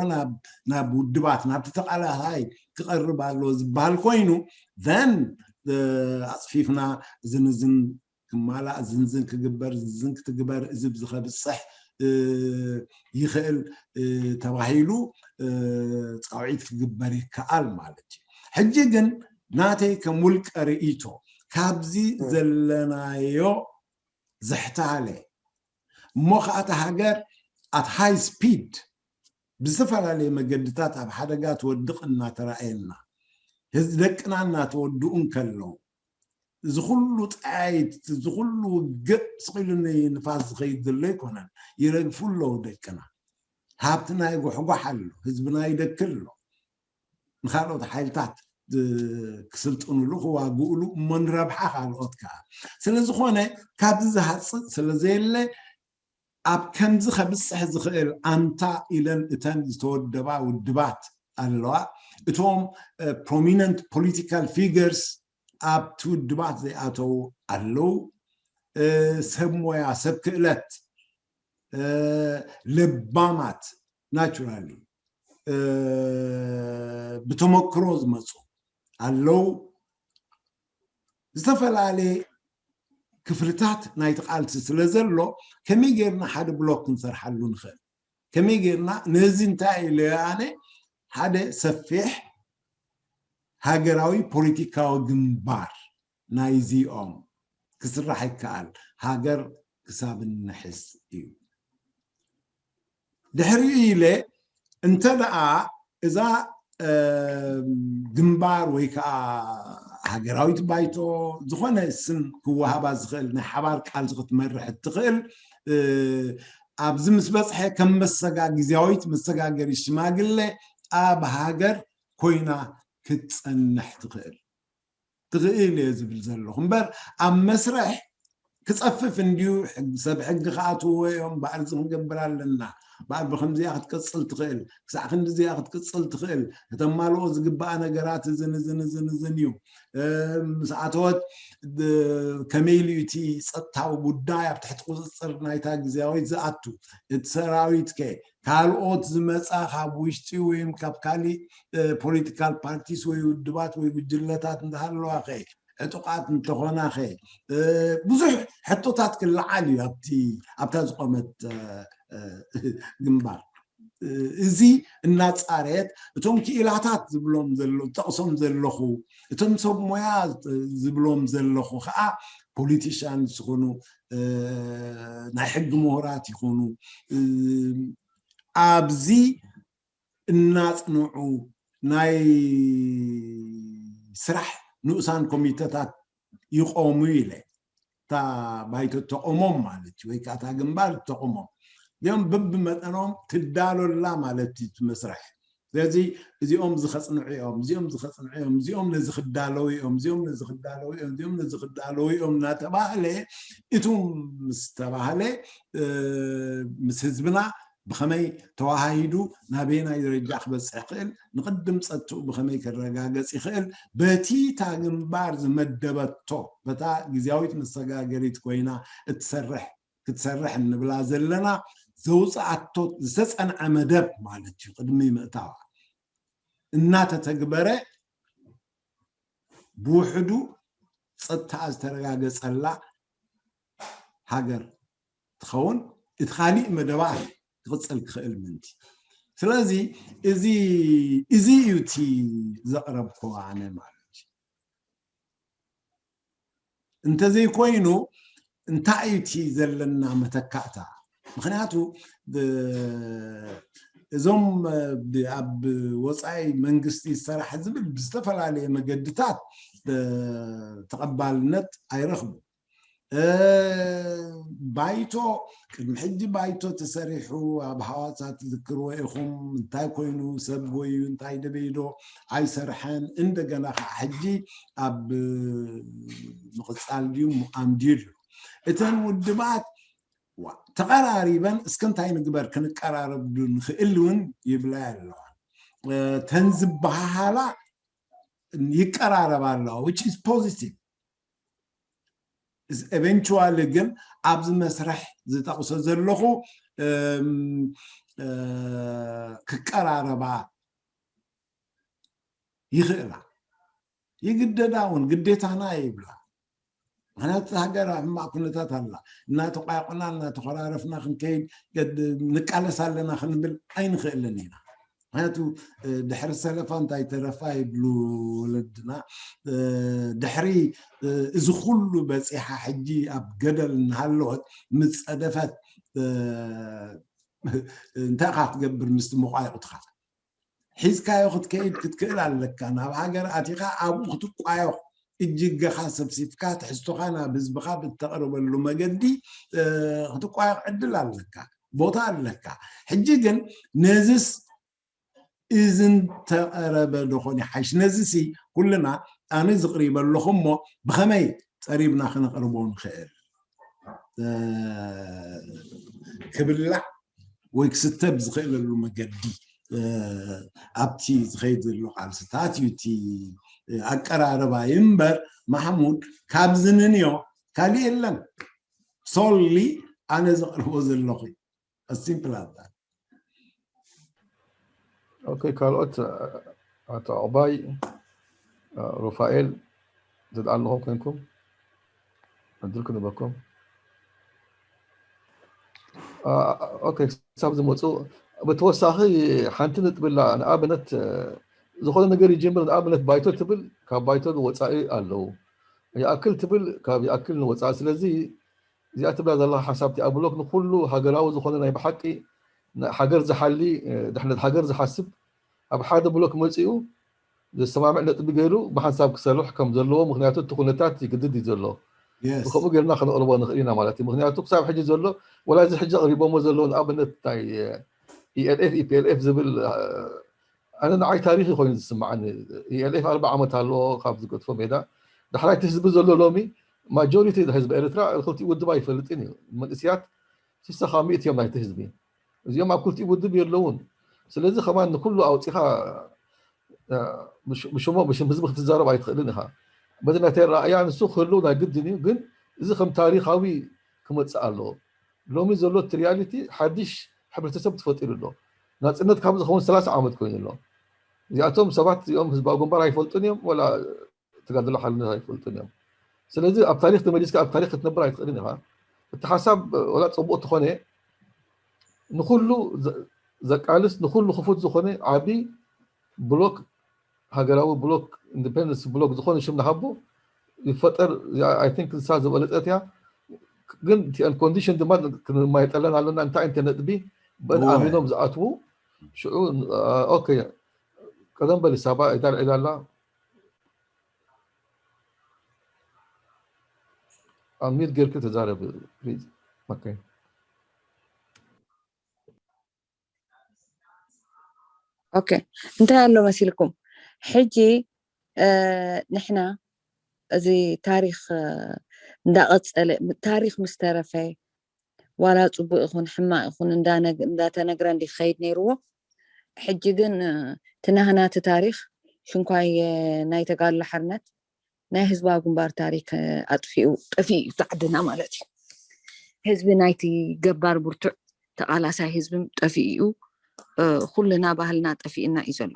ናብ ውድባት፣ ናብቲ ተቓላሳይ ክቐርብ ኣለዎ ዝበሃል ኮይኑ፣ then ኣፅፊፍና እዝን እዝን ክማላእ፣ ዝንዝን ክግበር፣ ዝንዝን ክትግበር፣ እዚ ብዚ ከብፅሕ ይኽእል ተባሂሉ ፃውዒት ክግበር ይከኣል ማለት እዩ። ሕጂ ግን ናተይ ከም ውልቀ ርእይቶ ካብዚ ዘለናዮ ዝሕታለ እሞ ከዓ እታ ሃገር at high speed ብዝተፈላለየ መገድታት ኣብ ሓደጋ ትወድቕ እናተረኣየና፣ ህዝ ደቅና እናተወድኡ እንከለዉ፣ እዚ ኩሉ ጠያይት፣ እዚ ኩሉ ውግእ ስቕ ኢሉ ንፋስ ዝኸይድ ዘሎ ኣይኮነን። ይረግፉ ኣለዉ ደቅና። ሃብትና ይጓሕጓሕ ኣሎ፣ ህዝብና ይደክል ኣሎ። ንካልኦት ሓይልታት ክስልጥኑሉ ክዋግኡሉ እሞ ንረብሓ ካልኦት ከዓ ስለዝኾነ ካብዚ ዝሃፅእ ስለዘየለ ኣብ ከምዚ ከብፅሕ ዝኽእል ኣንታ ኢለን እተን ዝተወደባ ውድባት ኣለዋ። እቶም prominent political figures ኣብቲ ውድባት ዘይኣተዉ ኣለዉ። ሰብ ሞያ፣ ሰብ ክእለት፣ ለባማት naturally ብተመክሮ ዝመፁ ኣለዉ። ዝተፈላለየ ክፍልታት ናይቲ ቃልሲ ስለ ዘሎ ከመይ ጌርና ሓደ ብሎክ ክንሰርሓሉ ንኽእል? ከመይ ጌርና ነዚ እንታይ ኢለ ኣነ ሓደ ሰፊሕ ሃገራዊ ፖለቲካዊ ግንባር ናይዚኦም ክስራሕ ይከኣል፣ ሃገር ክሳብ እንሕዝ እዩ። ድሕሪኡ ኢለ እንተ ደኣ እዛ ግንባር ወይ ከዓ ሃገራዊት ባይቶ ዝኾነ ስም ክወሃባ ዝኽእል ናይ ሓባር ቃልሲ ክትመርሕ እትኽእል ኣብዚ ምስ በፅሐ ከም መሰጋ ግዜያዊት መሰጋገሪ ሽማግለ ኣብ ሃገር ኮይና ክትፀንሕ ትኽእል ትኽእል እየ ዝብል ዘለኹ እምበር ኣብ መስርሕ ክፀፍፍ እንድዩ። ሰብ ሕጊ ክኣትውዎ እዮም። በኣር እዚ ክንገብር ኣለና፣ በኣር ብከምዚኣ ክትቅፅል ትኽእል፣ ክሳዕ ክንዲዚኣ ክትቅፅል ትኽእል፣ ከተማልኦ ዝግበኣ ነገራት እዝን እዝን እዝን እዝን እዩ። ምስ ኣተወት ከመይ ኢሉ እቲ ፀጥታዊ ጉዳይ ኣብ ትሕቲ ቁፅፅር ናይታ ግዜያዊት ዝኣቱ እቲ ሰራዊት ከ ካልኦት ዝመፃ ካብ ውሽጢ ወይም ካብ ካሊእ ፖለቲካል ፓርቲስ ወይ ውድባት ወይ ጉጅለታት እንተሃለዋ ከ ዕጡቃት እንተኾና ከ ብዙሕ ሕቶታት ክለዓል እዩ ኣብቲ ኣብታ ዝቆመት ግንባር። እዚ እናፃረየት እቶም ክኢላታት ዝብሎም ጠቕሶም ዘለኹ እቶም ሰብ ሞያ ዝብሎም ዘለኹ ከዓ ፖሊቲሽያንስ ይኹኑ ናይ ሕጊ ምሁራት ይኹኑ ኣብዚ እናፅንዑ ናይ ስራሕ ንኡሳን ኮሚተታት ይቆሙ ኢለ እታ ባይቶ ተቆሞም ማለት እዩ ወይ ከዓ እታ ግንባር ተቆሞም እዚኦም ብብመጠኖም ትዳሎላ ማለት እዩ መስርሕ ስለዚ እዚኦም ዝኸፅንዑ እዮም እዚኦም ዝኸፅንዑ እዮም እዚኦም ነዚ ክዳለው እዮም እዚኦም ነዚ ክዳለው እዮም እዚኦም ነዚ ክዳለው እዮም እናተባህለ እቱ ምስ ተባህለ ምስ ህዝብና ብኸመይ ተዋሃሂዱ ናበየናይ ደረጃ ክበፅሕ ይኽእል ንቅድም ፀጥኡ ብኸመይ ክረጋገፅ ይኽእል በቲ እታ ግንባር ዝመደበቶ በታ ግዜያዊት መሰጋገሪት ኮይና እትሰርሕ ክትሰርሕ እንብላ ዘለና ዘውፅኣቶ ዝተፀንዐ መደብ ማለት እዩ ቅድሚ ምእታዋ እናተተግበረ ብውሕዱ ፀጥታ ዝተረጋገፀላ ሃገር ትኸውን እቲ ካሊእ መደባ ክቕፅል ክኽእል ምንቲ ስለዚ እዚ እዚ እዩ እቲ ዘቕረብኮ ኣነ ማለት እዩ እንተዘይኮይኑ እንታይ እዩ እቲ ዘለና መተካእታ ምክንያቱ እዞም ኣብ ወፃኢ መንግስቲ ዝሰራሕ ዝብል ብዝተፈላለየ መገድታት ተቐባልነት ኣይረኽቡ ባይቶ ቅድሚ ሕጂ ባይቶ ተሰሪሑ ኣብ ሃዋሳ ትዝክርዎ ኢኹም እንታይ ኮይኑ ሰብ ጎዩ እንታይ ደበይዶ ኣይሰርሐን እንደገና ከዓ ሕጂ ኣብ ምቕፃል ድዩ ኣምድዩ ድዩ እተን ውድባት ተቐራሪበን እስከ እንታይ ንግበር ክንቀራረብ ዶ ንኽእል እውን ይብላ ኣለዋ ተን ዝበሃሃላ ይቀራረባ ኣለዋ which is positive ኤቨንቹዋሊ ግን ኣብዚ መስርሕ ዝጠቕሶ ዘለኹ ክቀራረባ ይኽእላ፣ ይግደዳ እውን፣ ግዴታና ይብላ። ምክንያቱ ሃገር ኣብ ሕማቕ ኩነታት ኣላ። እናተቋየቑና እናተኮራረፍና ክንከይድ ንቃለስ ኣለና ክንብል ኣይንኽእልን ኢና። ምክንያቱ ድሕሪ ሰለፋ እንታይ ተረፋ ይብሉ ወለድና። ድሕሪ እዚ ኩሉ በፂሓ ሕጂ ኣብ ገደል እናሃለወት ምስ ፀደፈት እንታይ ኢኻ ክትገብር ምስቲ መቋየቑትኻ? ሒዝካዮ ክትከይድ ክትክእል ኣለካ። ናብ ሃገር ኣቲኻ ኣብኡ ክትቋየቕ፣ እጅገኻ ሰብሲብካ ትሕዝቶኻ ናብ ህዝብኻ ብተቕርበሉ መገዲ ክትቋየቕ ዕድል ኣለካ፣ ቦታ ኣለካ። ሕጂ ግን ነዝስ እዝን ተቐረበ ዶኾን ይሓይሽ? ነዚ ሲ ኩልና ኣነ ዝቕሪበ ኣለኹ እሞ ብኸመይ ጸሪብና ክንቕርቦ ንኽእል? ክብላዕ ወይ ክስተ ብዝኽእለሉ መገዲ ኣብቲ ዝኸይድ ዘሎ ቃልስታት እዩ እቲ ኣቀራርባ እዩ እምበር፣ ማሕሙድ፣ ካብዚ ንንዮ ካሊእ የለን። ሶሊ ኣነ ዘቕርቦ ዘለኹ ሲምፕል ኣታ። ኦኬ፣ ካልኦት ኣቶ ዕቑባይ፣ ሩፋኤል፣ ዘድኣለኹም ኮይንኩም ዕድል ክንበኩም። ኦኬ፣ ክሳብ ዝመፁ ብተወሳኺ ሓንቲ ነጥቢ ኣላ። ንኣብነት ዝኾነ ነገር ይጅምር፣ ንኣብነት ባይቶ ትብል፣ ካብ ባይቶ ወፃኢ ኣለዉ። ይኣክል ትብል፣ ካብ ይኣክል ንወፃኢ። ስለዚ እዚኣ ትብላ ዘለኻ ሓሳብ እቲኣ ብሎክ ንኩሉ ሃገራዊ ዝኾነ ናይ ብሓቂ ሃገር ዝሓሊ፣ ድሕነት ሃገር ዝሓስብ ኣብ ሓደ ብሎክ መፂኡ ዘሰማምዕ ነጥቢ ገይሩ ብሓንሳብ ክሰርሕ ከም ዘለዎ፣ ምክንያቱ እቲ ኩነታት ይግድድ እዩ ዘሎ። ብከምኡ ጌርና ከነቕርቦ ንኽእል ኢና ማለት እዩ። ምክንያቱ ክሳብ ሕጂ ዘሎ፣ ወላ እዚ ሕጂ ኣቕሪቦሞ ዘለዉ ንኣብነት ናይ ኢኤልኤፍ ኢፒኤልኤፍ ዝብል ኣነ ንዓይ ታሪኽ ኮይኑ ዝስምዓኒ። ኢኤልኤፍ ኣርባ ዓመት ኣለዎ ካብ ዝገጥፎ ሜዳ። ዳሕራይ እቲ ህዝቢ ዘሎ ሎሚ ማጆሪቲ ህዝቢ ኤርትራ ክልቲኡ ውድብ ኣይፈልጥን እዩ። መንእስያት ስሳ ካብ ሚእቲ እዮም ናይቲ ህዝቢ። እዚኦም ኣብ ክልቲኡ ውድብ የለውን። ስለዚ ከማን ንኩሉ ኣውፂኻ ብሽሞ ብሽም ህዝቢ ክትዛረብ ኣይትኽእልን ኢኻ። በዚ ናተይ ረኣያ ንሱ ክህልው ናይ ግድን እዩ። ግን እዚ ከም ታሪኻዊ ክመፅእ ኣለዎ። ሎሚ ዘሎ እቲ ሪያሊቲ ሓድሽ ሕብረተሰብ ተፈጢሩ ኣሎ። ናፅነት ካብ ዝኸውን ሰላሳ ዓመት ኮይኑ ኣሎ። እዚኣቶም ሰባት እዚኦም ህዝባዊ ግንባር ኣይፈልጡን እዮም፣ ወላ ተጋድሎ ሓርነት ኣይፈልጡን እዮም። ስለዚ ኣብ ታሪክ ተመሊስካ ኣብ ታሪክ ክትነብር ኣይትኽእልን ኢኻ። እቲ ሓሳብ ወላ ፅቡቅ ተኾነ ንኩሉ ዘቃልስ ንኩሉ ክፉት ዝኾነ ዓቢ ብሎክ ሃገራዊ ብሎክ ኢንዲፔንደንስ ብሎክ ዝኾነ ሽም ንሃቦ ይፈጠር። ኣይ ቲንክ ንሳ ዝበለፀት እያ። ግን እቲአን ኮንዲሽን ድማ ክንማይጠለን ኣለና። እንታይ እንተ ነጥቢ በን ኣሚኖም ዝኣትዉ ሽዑ ኦኬ ቀደም በሊ ሳባ ኢዳል ዒላላ ኣሚድ ጌርክ ተዛረብ ፕሊዝ። ኦኬ ኦኬ እንታይ ኣሎ መሲልኩም? ሕጂ ንሕና እዚ ታሪኽ እንዳቐጸለ ታሪኽ ምስ ተረፈ ዋላ ጽቡቅ ይኹን ሕማቅ ይኹን እንዳተነግረ እንዲ ክኸይድ ነይርዎ። ሕጂ ግን እቲ ናህና እቲ ታሪኽ ሽንኳይ ናይ ተጋድሎ ሓርነት ናይ ህዝባዊ ግንባር ታሪክ ኣጥፊኡ ጠፊኡ እዩ ዓድና ማለት እዩ። ህዝቢ ናይቲ ገባር ብርቱዕ ተቓላሳይ ህዝቢ ጠፊኡ እዩ። ኩልና ባህልና ጠፊእና እዩ ዘሎ።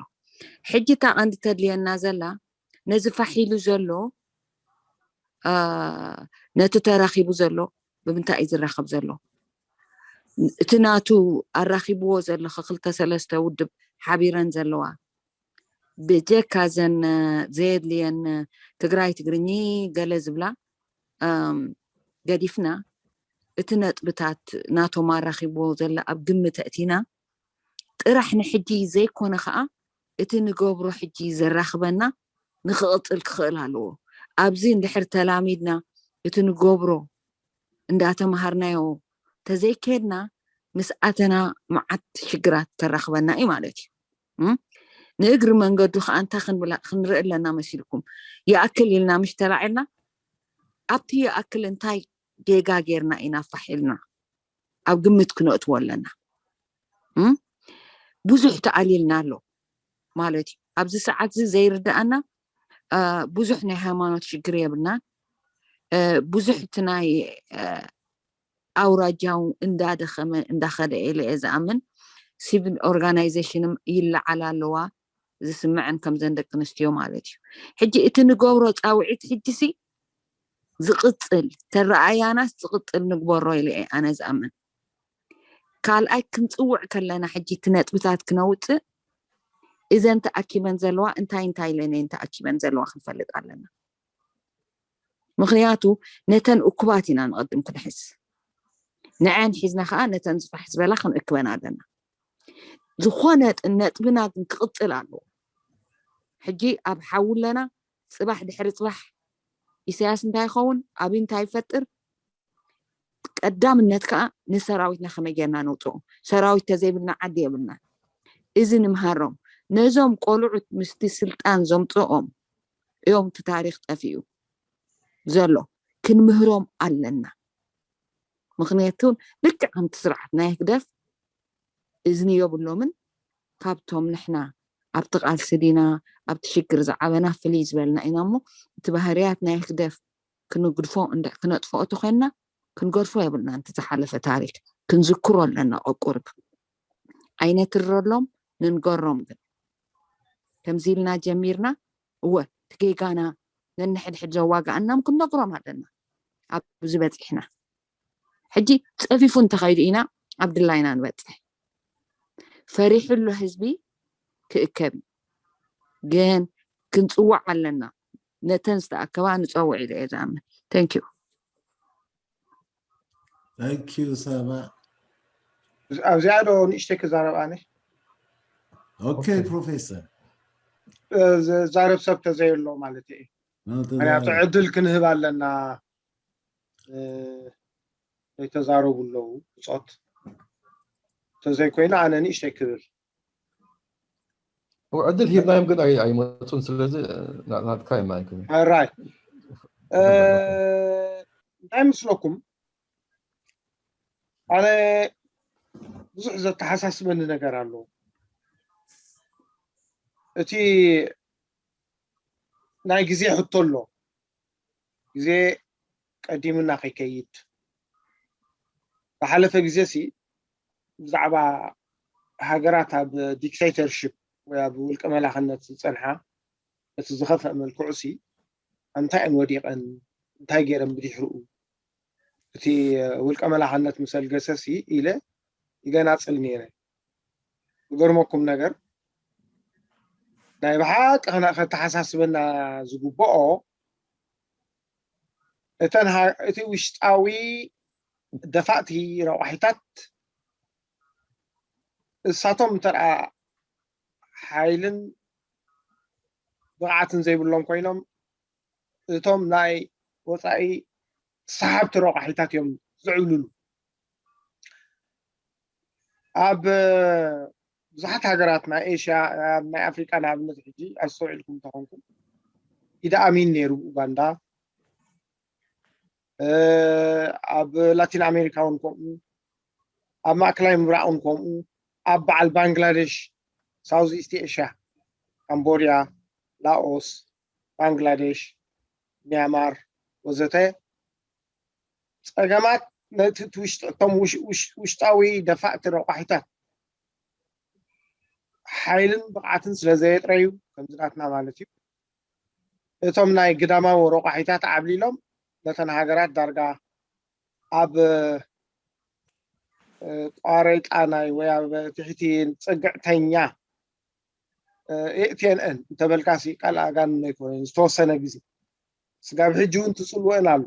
ሕጂ እታ ቀንዲ ተድልየና ዘላ ነዚ ፋሕ ኢሉ ዘሎ ነቲ ተራኺቡ ዘሎ ብምንታይ እዩ ዝራኸብ ዘሎ? እቲ ናቱ ኣራኺብዎ ዘለኸ ክልተ ሰለስተ ውድብ ሓቢረን ዘለዋ ብጀካ ዘን ዘየድልየን ትግራይ ትግርኚ ገለ ዝብላ ገዲፍና እቲ ነጥብታት ናቶም ኣራኺብዎ ዘለ ኣብ ግምት ኣእቲና ጥራሕ ንሕጂ ዘይኮነ ከዓ እቲ ንገብሮ ሕጂ ዘራኽበና ንክቕፅል ክኽእል ኣለዎ። ኣብዚ እንድሕር ተላሚድና እቲ ንገብሮ እንዳተምሃርናዮ ተዘይከድና ምስ ኣተና መዓት ሽግራት ተራኽበና እዩ ማለት እዩ። ንእግሪ መንገዱ ከዓ እንታይ ክንርኢ ኣለና መሲልኩም? ይኣክል ኢልና ምሽ ተላዒልና ኣብቲ ይኣክል እንታይ ጌጋ ጌርና ኢና ፋሕ ኢልና ኣብ ግምት ክነእትዎ ኣለና። ብዙሕ ተኣሊልና ኣሎ ማለት እዩ። ኣብዚ ሰዓት እዚ ዘይርድኣና ብዙሕ ናይ ሃይማኖት ሽግር የብልናን። ብዙሕ እቲ ናይ ኣውራጃው እንዳደኸመ እንዳኸደ ኢለ እየ ዝኣምን። ሲቪል ኦርጋናይዜሽንም ይለዓል ኣለዋ፣ ዝስምዐን ከምዘን ደቂ ኣንስትዮ ማለት እዩ። ሕጂ እቲ ንገብሮ ፃውዒት ሕጂ ሲ ዝቕፅል ተረኣያናስ ዝቕፅል ንግበሮ ኢለ እየ ኣነ ዝኣምን። ካልኣይ ክንፅውዕ ከለና ሕጂ እቲ ነጥብታት ክነውፅእ እዘን ተኣኪበን ዘለዋ እንታይ እንታይ ኢለን እየን ተኣኪበን ዘለዋ ክንፈልጥ ኣለና። ምክንያቱ ነተን እኩባት ኢና ንቐድም ክንሕዝ፣ ንዐን ሒዝና ከዓ ነተን ዝፋሕ ዝበላ ክንእክበን ኣለና። ዝኾነ ነጥብና ግን ክቕፅል ኣለዎ። ሕጂ ኣብ ሓዊ ኣለና። ፅባሕ ድሕሪ ፅባሕ ኢሳያስ እንታይ ይኸውን፣ ኣብይ እንታይ ይፈጥር፣ ቀዳምነት ከዓ ንሰራዊትና ከመይ ጌርና ነውፅኦ። ሰራዊት ተዘይብልና ዓዲ የብልና። እዚ ንምሃሮም ነዞም ቆልዑት ምስቲ ስልጣን ዘምፅኦም እዮም። እቲ ታሪክ ጠፊኡ ዘሎ ክንምህሮም ኣለና። ምክንያቱ ልክዕ ከምቲ ስርዓት ናይ ህግደፍ እዝኒ የብሎምን። ካብቶም ንሕና ኣብቲ ቃልሲ ዲና ኣብቲ ሽግር ዝዓበና ፍልይ ዝበልና ኢና እሞ እቲ ባህርያት ናይ ህግደፍ ክንግድፎ እንድሕር ክነጥፍኦ ተኮይንና ክንገድፎ የብልና። እቲ ዝሓለፈ ታሪክ ክንዝክሮ ኣለና። ቆቁርብ ኣይነትረሎም፣ ንንገሮም ግን ከምዚ ኢልና ጀሚርና። እወ እቲ ጌጋና ነንሕድሕድ ዘዋግኣናም ክንነግሮም ኣለና። ኣብዚ በፂሕና ሕጂ ፀፊፉ እንተኸይዱ ኢና ኣብ ድላይና ንበፅሕ። ፈሪሑ ኣሎ ህዝቢ ክእከብ እዩ። ግን ክንፅዋዕ ኣለና። ነተን ዝተኣከባ ንፀውዕ ኢለ እየ ዝኣምን። Thank you። Thank you ሰባ። ኣብዚኣ ዶ ንእሽተይ ክዛረብ ኣነ? ኦኬ ፕሮፌሰር። ዝዛረብ ሰብ ተዘየሎ ማለት እዩ። ምክንያቱ ዕድል ክንህብ ኣለና። ዘይተዛረቡ ኣለዉ ብፆት። ተዘይኮይኑ ኣነ ንእሽተይ ክብል። ዕድል ሂብናዮም ግን ኣይመፁን። ስለዚ ናትካ ማይክ። ራይ እንታይ ምስለኩም? ኣነ ብዙሕ ዘተሓሳስበኒ ነገር ኣሎ። እቲ ናይ ግዜ ሕቶ ኣሎ። ግዜ ቀዲሙና ከይከይድ። ዝሓለፈ ግዜ ሲ ብዛዕባ ሃገራት ኣብ ዲክታተርሽፕ ወይ ኣብ ውልቀ መላኽነት ዝፀንሓ እቲ ዝኸፍአ መልክዑ ሲ እንታይ እን ወዲቐን እንታይ ገይረን ብድሕርኡ እቲ ውልቀ መላኽነት ምስ ኣልገሰ ሲ ኢለ ይገናፅል ነይረ። ዝገርመኩም ነገር ናይ ብሓቂ ከተሓሳስበና ዝግብኦ እተን እቲ ውሽጣዊ ደፋእቲ ረቋሒታት እሳቶም እንተ ሓይልን ብቕዓትን ዘይብሎም ኮይኖም እቶም ናይ ወፃኢ ሰሓብቲ ረቋሒታት እዮም ዝዕብልሉ። ኣብ ብዙሓት ሃገራት ናይ ኤሽያ ናይ ኣፍሪቃ ንኣብነት ሕጂ ኣስተውዒልኩም እንተኾንኩም ኢዲ ኣሚን ነይሩ ኡጋንዳ፣ ኣብ ላቲን ኣሜሪካ እውን ከምኡ፣ ኣብ ማእከላይ ምብራቕ እውን ከምኡ፣ ኣብ በዓል ባንግላዴሽ፣ ሳውዝ ኢስት ኤሽያ፣ ካምቦድያ፣ ላኦስ፣ ባንግላዴሽ፣ ሚያማር ወዘተ ጸገማት ነቲ እቶም ውሽጣዊ ደፋእቲ ረቋሒታት ሓይልን ብቕዓትን ስለ ዘየጥረዩ ከምዚ ናትና ማለት እዩ እቶም ናይ ግዳማዊ ረቋሒታት ዓብሊሎም ነተን ሃገራት ዳርጋ ኣብ ቋረይጣ ናይ ወይ ኣብ ትሕቲ ጽግዕተኛ ኤእቴንኤን እንተበልካሲ ቃል ኣጋንኖ ኣይኮነን ዝተወሰነ ግዜ ስጋብ ሕጂ እውን ትፅልወን ኣሎ።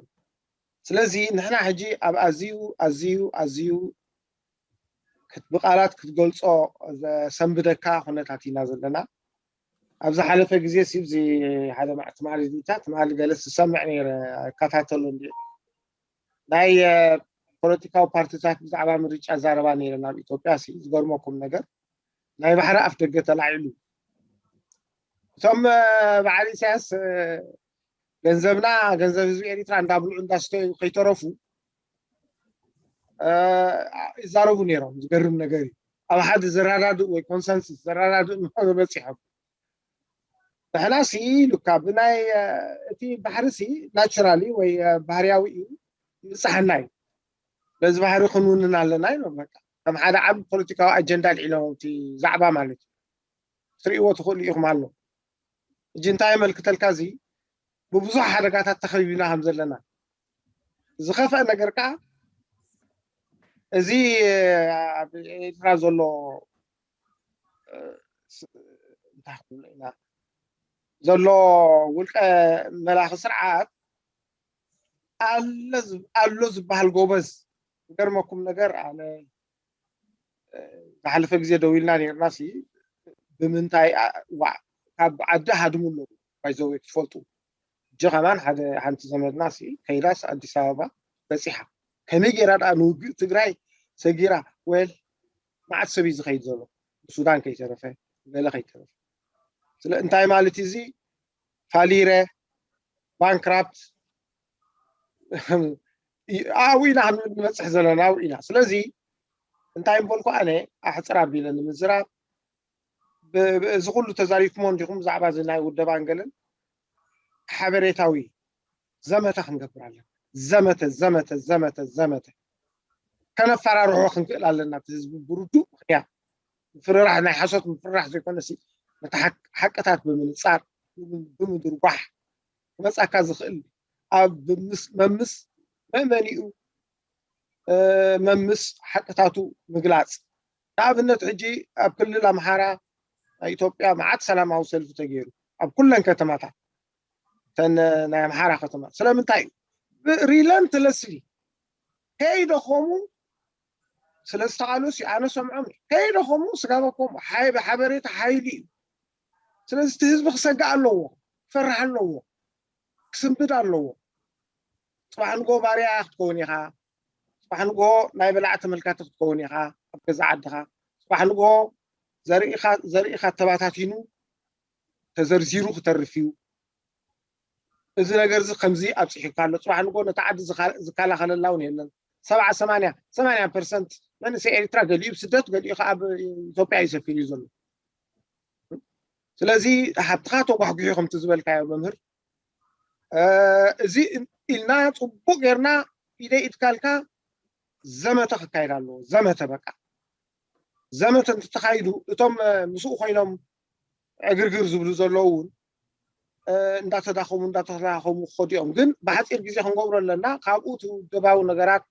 ስለዚ ንሕና ሕጂ ኣብ ኣዝዩ ኣዝዩ ኣዝዩ ብቃላት ክትገልፆ ዘሰንብደካ ኩነታት ኢና ዘለና። ኣብ ዝሓለፈ ግዜ ሲ እዚ ሓደ ማዕልቲ ማዕልቲ ትማሊ ገለ ዝሰምዕ ነይረ እከታተሎ እንዲ ናይ ፖለቲካዊ ፓርቲታት ብዛዕባ ምርጫ ዛረባ ነይረ ናብ ኢትዮጵያ ሲ ዝገርመኩም ነገር ናይ ባሕሪ ኣፍ ደገ ተላዒሉ እቶም በዓል ኢሳያስ ገንዘብና ገንዘብ ህዝቢ ኤሪትራ እንዳብልዑ እንዳስተዩ ከይተረፉ ይዛረቡ ነይሮም። ዝገርም ነገር እዩ። ኣብ ሓደ ዘረዳድእ ወይ ኮንሰንስስ ዘረዳድእ በፂሖም። ንሕና ሲ ኢሉካ ብናይ እቲ ባሕሪ ሲ ናቹራሊ ወይ ባህርያዊ እዩ ይብፅሓና እዩ። በዚ ባህሪ ክንውንን ኣለና ኢሎም በቃ ከም ሓደ ዓብ ፖለቲካዊ ኣጀንዳ ልዒሎም እቲ ዛዕባ ማለት እዩ። ትርእይዎ ትኽእሉ ኢኹም ኣሎ። እጂ እንታይ የመልክተልካ እዚ ብብዙሕ ሓደጋታት ተኸቢብና ከም ዘለና ዝኸፍአ ነገር ከዓ እዚ ኣብ ኤርትራ ዘሎ እንታይ ክብሎ ኢና ዘሎ ውልቀ መላኺ ስርዓት ኣሎ ዝበሃል ጎበዝ ዝገርመኩም ነገር ኣነ ዝሓለፈ ግዜ ደው ኢልና ነርና ሲ ብምንታይ ካብ ዓዲ ሃድሙ ኣለዉ ባይዘወ ክትፈልጡ እጂ ከማን ሓደ ሓንቲ ዘመድና ሲ ከይዳስ ኣዲስ ኣበባ በፂሓ ከመይ ገይራ ደኣ ንውግእ ትግራይ ሰጊራ ወል መዓት ሰብ እዩ ዝኸይድ ዘሎ ብሱዳን ከይተረፈ ገለ ከይተረፈ ስለ እንታይ ማለት እዚ ፋሊረ ባንክራፕት ኣብኡ ኢና ንበፅሕ ዘለና ኣብኡ ኢና ስለዚ እንታይ ምበልኩ ኣነ ኣሕፅር ኣቢለ ንምዝራብ እዚ ኩሉ ተዛሪብኩሞ እንዲኹም ብዛዕባ እዚ ናይ ውደባን ገለን ሓበሬታዊ ዘመተ ክንገብር ኣለና ዘመተ ዘመተ ዘመተ ዘመተ ከነፈራርሖ ክንክእል ኣለና እቲ ህዝቢ ብርዱእ ምክንያት ምፍርራሕ ናይ ሓሶት ምፍርራሕ ዘይኮነሲ ነቲ ሓቅታት ብምንፃር ብምድርጓሕ ክመፃካ ዝኽእል ኣብ መምስ መመኒኡ መምስ ሓቅታቱ ምግላፅ ንኣብነት ሕጂ ኣብ ክልል ኣምሓራ ናይ ኢትዮጵያ መዓት ሰላማዊ ሰልፊ ተገይሩ ኣብ ኩለን ከተማታት ተን ናይ ኣምሓራ ከተማ ስለምንታይ እዩ ሪለንትለስሊ ከይደኸሙ ስለ ዝተቓለሱ ኣነ ሰምዖም ከይደኸሙ ስጋበኮም ሓበሬታ ሓይሊ እዩ ስለዚ እቲ ህዝቢ ክሰግእ ኣለዎ ክፈርሕ ኣለዎ ክስንብድ ኣለዎ ፅባሕ ንጎ ባርያ ክትከውን ኢኻ ፅባሕ ንጎ ናይ በላዕ ተመልካቲ ክትከውን ኢኻ ኣብ ገዛ ዓድኻ ፅባሕ ንጎ ዘርእኻ ተባታቲኑ ተዘርዚሩ ክተርፍ እዩ እዚ ነገር እዚ ከምዚ ኣብፂሑካ ኣሎ ፅባሕ ንጎ ነቲ ዓዲ ዝከላኸለላ እውን የለን ሰብዓ ሰማንያ ሰማንያ ፐርሰንት መንእሰይ ኤርትራ ገሊኡ ብስደት ገሊኡ ከዓ ኣብ ኢትዮጵያ እዩ ሰፊሩ እዩ ዘሎ ስለዚ ሃብትኻ ተጓሕጉሑ ከምቲ ዝበልካዮ መምህር እዚ ኢልና ፅቡቅ ጌርና ኢደይ ኢድካልካ ዘመተ ክካየድ ኣለዎ ዘመተ በቃ ዘመተ እንትተኻይዱ እቶም ምስኡ ኮይኖም ዕግርግር ዝብሉ ዘለዉ እውን እንዳተዳኸሙ እንዳተዳኸሙ ክኸዱ እዮም ግን ብሓፂር ግዜ ክንገብሮ ኣለና ካብኡ እቲ ውደባዊ ነገራት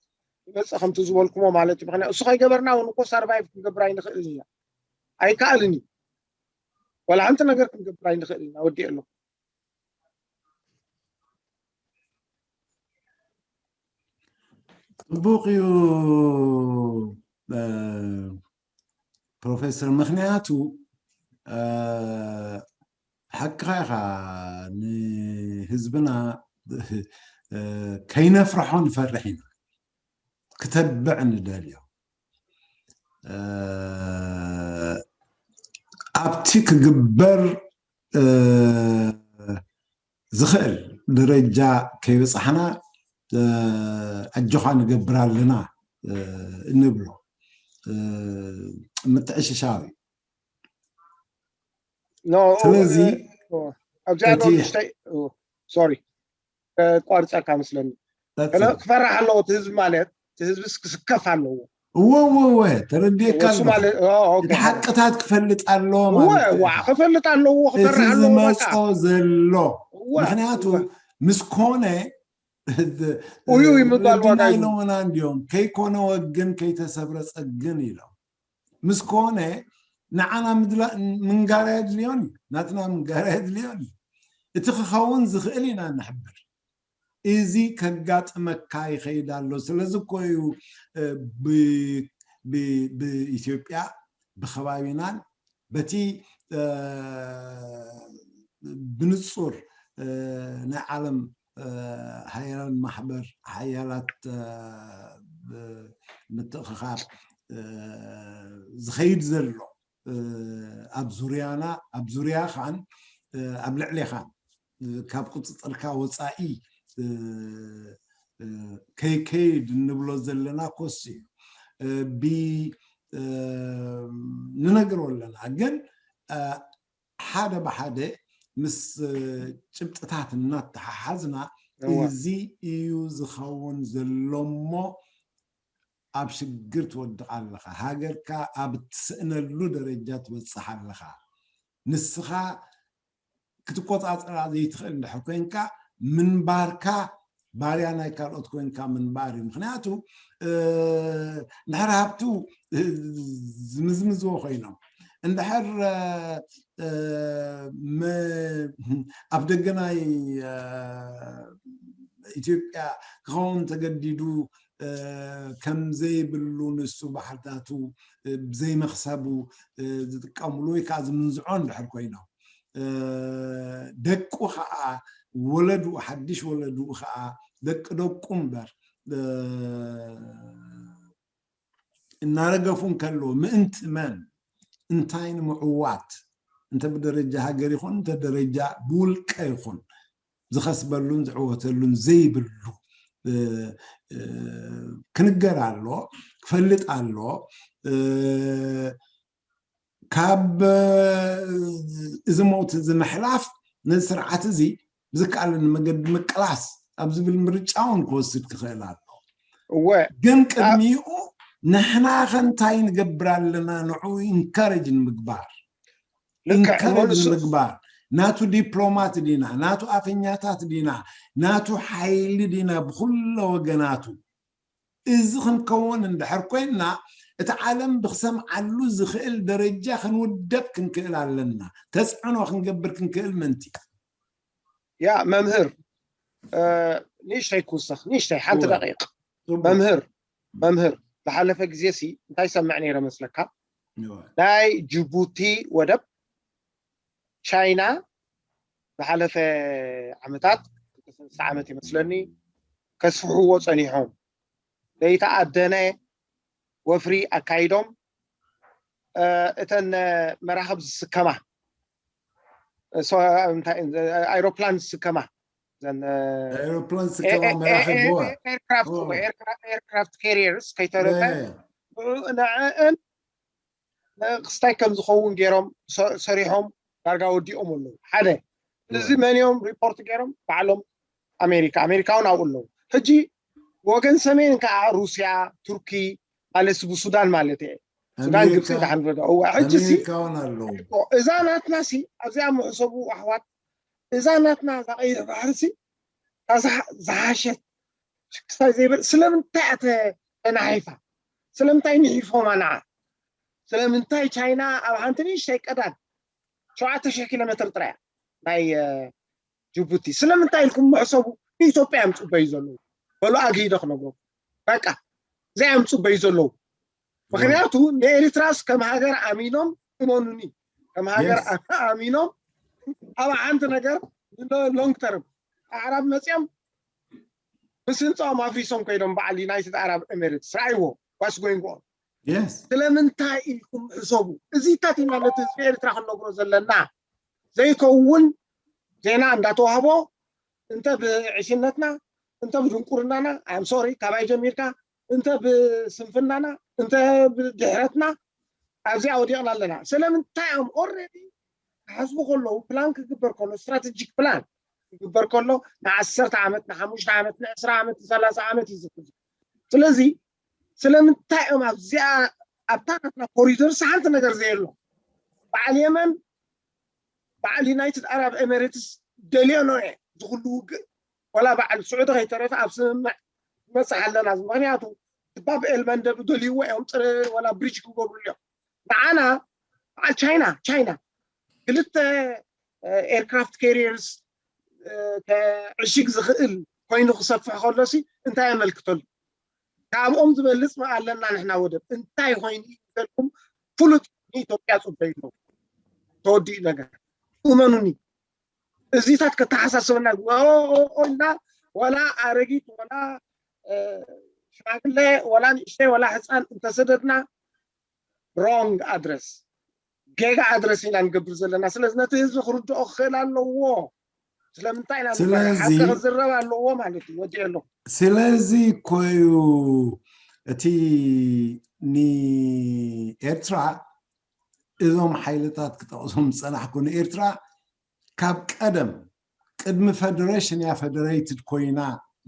ይመፅእ ከምቲ ዝበልኩሞ ማለት እዩ ምክንያቱ እሱ ከይገበርና እውን እኮ ሰርቫይቭ ክንገብር ኣይንኽእልን ኢና ኣይከኣልን እዩ ወላ ሓንቲ ነገር ክንገብር ኣይንኽእልን ኢና ወዲእ ኣለኹ ፅቡቅ እዩ ፕሮፌሰር ምክንያቱ ሓቅኻ ኢኻ ንህዝብና ከይነፍርሖ ንፈርሕ ኢና ክተብዕ ንደልዮ ኣብቲ ክግበር ዝኽእል ደረጃ ከይበፃሕና ኣጆኻ ንገብር ኣለና እንብሎ ምትዕሽሻው እዩ ስለዚ ኣብዚኣ ዶ ንሽተይ ሶሪ ቋርፀካ መስለኒ ክፈራሕ ኣለዎ እቲ ህዝቢ ማለት እቲ ህዝቢ ክስከፍ ኣለዎ እወ እወ እወ ተረዲእካ ኣሎ እቲ ሓቅታት ክፈልጥ ኣለዎ ማለት ክፈልጥ ኣለዎ ክፈራሕ ኣለዎ ዝመፆ ዘሎ ምክንያቱ ምስ ኮነ እዩ ይምባል ዋጋ ኢሎምና እንዲዮም ከይኮነ ወግን ከይተሰብረ ፀግን ኢሎም ምስ ኮነ ንዓና ምንጋር ኣየድልዮን እዩ ናትና ምንጋር ኣየድልዮን እዩ እቲ ክኸውን ዝኽእል ኢና ንሕብር እዚ ከጋጥመካ ይኸይድ ኣሎ ስለዚ እኮ እዩ ብኢትዮጵያ ብከባቢናን በቲ ብንጹር ናይ ዓለም ሃያላን ማሕበር ሃያላት ምትእኽኻብ ዝኸይድ ዘሎ ኣብ ዙርያና ኣብ ዙርያኻን ኣብ ልዕሌኻን ካብ ቁፅፅርካ ወፃኢ ከይከይድ እንብሎ ዘለና ኮስ እዩ ንነግሮ ኣለና ግን ሓደ ብሓደ ምስ ጭብጥታት እናተሓሓዝና እዚ እዩ ዝኸውን ዘሎ እሞ ኣብ ሽግር ትወድቕ ኣለኻ። ሃገርካ ኣብ እትስእነሉ ደረጃ ትበጽሕ ኣለኻ። ንስኻ ክትቆጻጸራ ዘይትኽእል እንድሕር ኮንካ ምንባርካ ባርያ ናይ ካልኦት ኮንካ ምንባር እዩ። ምክንያቱ እንድሕር ሃብቱ ዝምዝምዝዎ ኮይኖም እንድሕር ኣብ ደገ ናይ ኢትዮጵያ ክኸውን ተገዲዱ ከም ዘይብሉ ንሱ ባሕርታቱ ብዘይመክሰቡ ዝጥቀምሉ ወይ ከዓ ዝምንዝዖ እንድሕር ኮይኖም ደቁ ከዓ ወለዱ ሓድሽ ወለዱ ከዓ ደቂ ደቁ እምበር እናረገፉ እንከለዉ ምእንቲ መን እንታይ ንምዕዋት እንተ ብደረጃ ሃገር ይኹን እንተ ደረጃ ብውልቀ ይኹን ዝኸስበሉን ዝዕወተሉን ዘይብሉ ክንገር ኣሎ ክፈልጥ ኣሎ ካብ እዚ ሞት እዚ ምሕላፍ ነዚ ስርዓት እዚ ብዝከኣለኒ መገዲ ምቅላስ ኣብ ዝብል ምርጫ እውን ክወስድ ክኽእል ኣሎ እወ ግን ቅድሚኡ ንሕና ከ እንታይ ንገብር ኣለና ንዑ ኢንካሬጅ ንምግባር ልክዕ እሞ ኢንካሬጅ ንሱ ንምግባር ናቱ ዲፕሎማት ዲና ናቱ ኣፈኛታት ዲና ናቱ ሓይሊ ዲና ብኩሎ ወገናቱ እዚ ክንከውን እንድሕር ኮይንና እቲ ዓለም ብክሰምዓሉ ዝኽእል ደረጃ ክንውደብ ክንክእል ኣለና ተፅዕኖ ክንገብር ክንክእል ምእንቲ ያ መምህር ንእሽተይ ክውሰኽ ንእሽተይ ሓንቲ ደቂቕ መምህር መምህር ዝሓለፈ ግዜ ሲ እንታይ ሰምዕ ነይረ መስለካ ናይ ጅቡቲ ወደብ ቻይና ዝሓለፈ ዓመታት ክልተ ዓመት ይመስለኒ ከስፍሕዎ ፀኒሖም ዘይተኣደነ ወፍሪ ኣካይዶም እተን መራኽብ ዝስከማ ኣይሮፕላን ዝስከማ ኣይሮፕላን ዝስከማ መራኽብ ኤርክራፍት ካሪየርስ ከይተረፈ ንዕእን ክስታይ ከም ዝኸውን ገይሮም ሰሪሖም ዳርጋ ወዲኦም ኣለዉ ሓደ እዚ መን እዮም ሪፖርት ገይሮም ባዕሎም ኣሜሪካ ኣሜሪካ እውን ኣብኡ ኣለዉ ሕጂ ወገን ሰሜን ከዓ ሩስያ ቱርኪ ማለት ብሱዳን ማለት እየ ሱዳን ግብፂ ድሓን ረዳ እዋ ሕጂ ሲ እዛ ናትና ሲ ኣብዚኣ ምሕሰቡ ኣሕዋት እዛ ናትና እዛ ቀይሕ ባሕሪ ሲ ዝሓሸት ክስታይ ዘይበል ስለምንታይ እያ ተናሒፋ ስለምንታይ ንሒፎማ ንዓ ስለምንታይ ቻይና ኣብ ሓንቲ ንእሽተይ ቀዳድ ሸውዓተ ሽሕ ኪሎ ሜትር ጥራይ ናይ ጅቡቲ ስለምንታይ ኢልኩም መሕሰቡ ንኢትዮጵያ እዮም ፅበዩ ዘለዉ በሉ ኣግሂደ ክነግረኩም በቃ እዚኣ እዮም ፅበዩ ዘለዉ ምክንያቱ ንኤሪትራስ ከም ሃገር ኣሚኖም እመኑኒ ከም ሃገር ኣሚኖም ኣብ ሓንቲ ነገር ሎንግ ተርም ኣዕራብ መፅኦም ምስ ህንፃኦም ኣፍሪሶም ኮይዶም በዓል ዩናይትድ ኣራብ ኤሚሬትስ ራእይዎ ዋስ ጎይንጎ ስለምንታይ ኢልኩም ሕሰቡ እዚታት ኢና ነቲ ህዝቢ ኤርትራ ክንነግሮ ዘለና ዘይከውን ዜና እንዳተዋህቦ እንተ ብዕሽነትና እንተ ብድንቁርናና ኣም ሶሪ ካባይ ጀሚርካ እንተ ብስንፍናና እንተ ብድሕረትና ኣብዚኣ ወዲቕና ኣለና ስለምንታይ እዮም ኦረዲ ክሓስቡ ከለዉ ፕላን ክግበር ከሎ ስትራቴጂክ ፕላን ክግበር ከሎ ንዓሰርተ ዓመት ንሓሙሽተ ዓመት ንዕስራ ዓመት ንሰላሳ ዓመት እዩ ዝኽል ስለዚ ስለምንታይ እዮም ኣብዚኣ ኣብታ ናትና ኮሪደርስ ሓንቲ ነገር ዘየሎ በዓል የመን በዓል ዩናይትድ ኣረብ ኤሚሬትስ ደልዮ ነው ዝኩሉ ውግእ ወላ በዓል ስዑዲ ከይተረፈ ኣብ ስምምዕ ንበፅሕ ኣለና ምክንያቱ ባብ ኤልመንደብ ደልይዎ እዮም ፅረ ወላ ብሪጅ ክገብሩ እዮም ንዓና በዓል ቻይና ቻይና ክልተ ኤርክራፍት ካሪየርስ ዕሽግ ዝኽእል ኮይኑ ክሰፍሕ ከሎሲ እንታይ የመልክተሉ ካብኦም ዝበልፅ ኣለና ንሕና ወደብ እንታይ ኮይኑ ይዘልኩም ፍሉጥ ንኢትዮጵያ ፅበዩ ኣለዉ ተወዲኡ ነገር እመኑኒ እዚታት ከተሓሳስበና ኢልና ወላ ኣረጊት ወላ ሽማግለ ወላ ንእሽተይ ወላ ህፃን እንተሰደድና ሮንግ ኣድረስ ጌጋ ኣድረስ ኢና ንገብር ዘለና ስለዚ ነቲ ህዝቢ ክርድኦ ክኽእል ኣለዎ ስለምንታይ ኢና ንበሃል ሓቂ ክዝረብ ኣለዎ ማለት እዩ ወዲኤ ኣለኹ ስለዚ እኮ እዩ እቲ ንኤርትራ እዞም ሓይልታት ክጠቕሶም ዝፀናሕኩ ንኤርትራ ካብ ቀደም ቅድሚ ፈደሬሽን እያ ፈደሬትድ ኮይና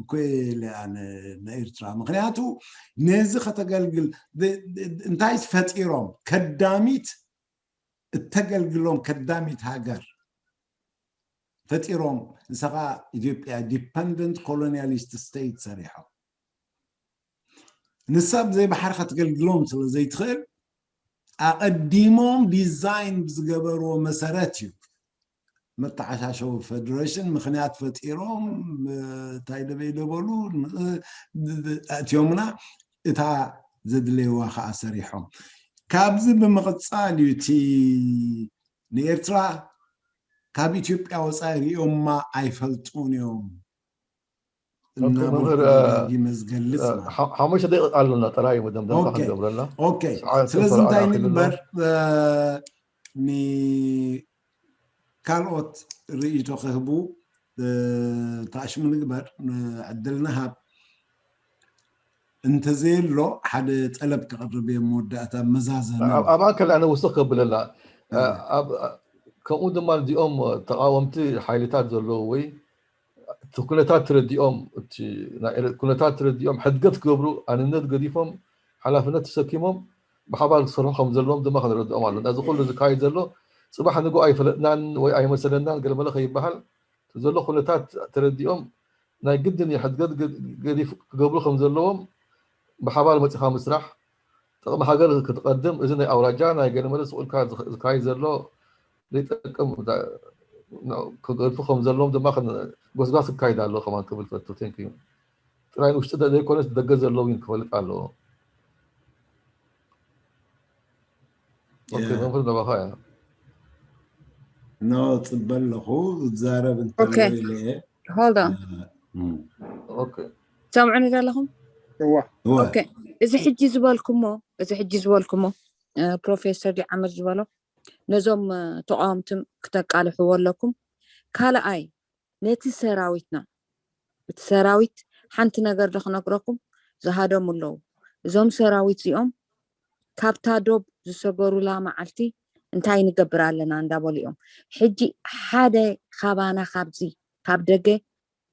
እኮ ኢለ ኣነ ንኤርትራ። ምክንያቱ ነዚ ከተገልግል ብ- ብ- እንታይ ፈጢሮም? ከዳሚት እተገልግሎም ከዳሚት ሃገር ፈጢሮም። ንሳ ኸኣ ኢትዮጵያ ዲፐንደንት ኮሎኒያሊስት ስቴት ሰሪሖም። ንሳ ብዘይ ባሕሪ ከተገልግሎም ስለ ዘይትኽእል ኣቐዲሞም ዲዛይን ብዝገበርዎ መሰረት እዩ መተዓሻሸዊ ፈደሬሽን ምክንያት ፈጢሮም። እንታይ ደበይ ደበሉ ኣእትዮምና። እታ ዘድለይዋ ከዓ ሰሪሖም። ካብዚ ብምቕፃል እዩ እቲ ንኤርትራ ካብ ኢትዮጵያ ወፃኢ ሪኦማ ኣይፈልጡን እዮም። እናበልኩ መምህር፣ እ፣ ደጋጊመ ዝገልጽ እ፣ ማለት። ሓ- ሓሙሽተ ደቂቃ ኣለና ጥራይ መደምደምታ ኦኬ። ክንገብረላ። ኦኬ። ሰዓት ስለዚ እንታይ ተፈራሪቑ ኣሎ። ንግበር? እ፣ ንካልኦት ርእይቶ ክህቡ፣ እ፣ ተኣሽሙ ንግበር፣ ን-፣ ዕድል ንሃብ። እንተዘየሎ ሓደ ጠለብ ክቐርብ እየ መወዳእታ መዛዘሚ። ኣብ ኣብ ኣንከል ኣነ ውስኽ ከብለላ። እ። ኣብ ከምኡ ድማ እዚኦም ተቓወምቲ ሓይልታት ዘለዉ ወይ እቲ ኩነታት ተረዲኦም፣ እቲ ናይ ኤረ- ኩነታት ተረዲኦም ሕድገት ክገብሩ ኣንነት ገዲፎም ሓላፍነት ተሰኪሞም ብሓባር ክሰርሑ ከም ዘለዎም ድማ ክንረድኦም ኣለና። እዚ ኩሉ ዝካየድ ዘሎ ጽባሕ ንግሆ ኣይፈለጥናን ወይ ኣይመሰለናን ገለመለ ከይበሃል፣ እቲ ዘሎ ኩነታት ተረዲኦም ናይ ግድን ሕድገት ገ- ገዲፍ ክገብሩ ከም ዘለዎም ብሓባር መጺኻ ምስራሕ ጥቕሚ ሃገር ክትቐድም፣ እዚ ናይ ኣውራጃ ናይ ገለመለ ስቕ ኢልካ ዝኸ- ዝካየድ ዘሎ ዘይጠቅም ዳ- ን- ክገድፉ ከም ዘለዎም ድማ ክን- ጎስጓስ ክካየድ ኣሎ ከማን ክብል ፈቱ። ቴንክ ዩ። ጥራይ ንውሽጢ ደ- ዘይኮነስ ደገ ዘለዉ እውን ክፈልጥ ኣለዎ። ኦኬ፣ ያ። መምህር ነባኻ እያ። ኖ፣ ጽበ ኣለኹ፣ እዛረብ እንተሎ ኦኬ። ኢለ እየ። Hold on። እ፣ እም። ኦኬ። ሰምዑኒ ዶ ኣለኹም? እዋ። እወ። ኦኬ። እዚ ሕጂ ዝበልኩሞ፣ እዚ ሕጂ ዝበልኩሞ፣ እ፣ ፕሮፌሰር ዲዓምር ዝበሎ፣ ነዞም፣ እ፣ ተቃወምትም ክተቃልሕዎ ኣለኩም። ካልኣይ፣ ነቲ ሰራዊትና፣ እቲ ሰራዊት ሓንቲ ነገር ዶ ክነግረኩም፣ ዝሃደሙ ኣለዉ። እዞም ሰራዊት እዚኦም ካብታ ዶብ ዝሰገሩላ መዓልቲ እንታይ ንገብር ኣለና እንዳበሉ እዮም። ሕጂ ሓደ ካባና ካብዚ፣ ካብ ደገ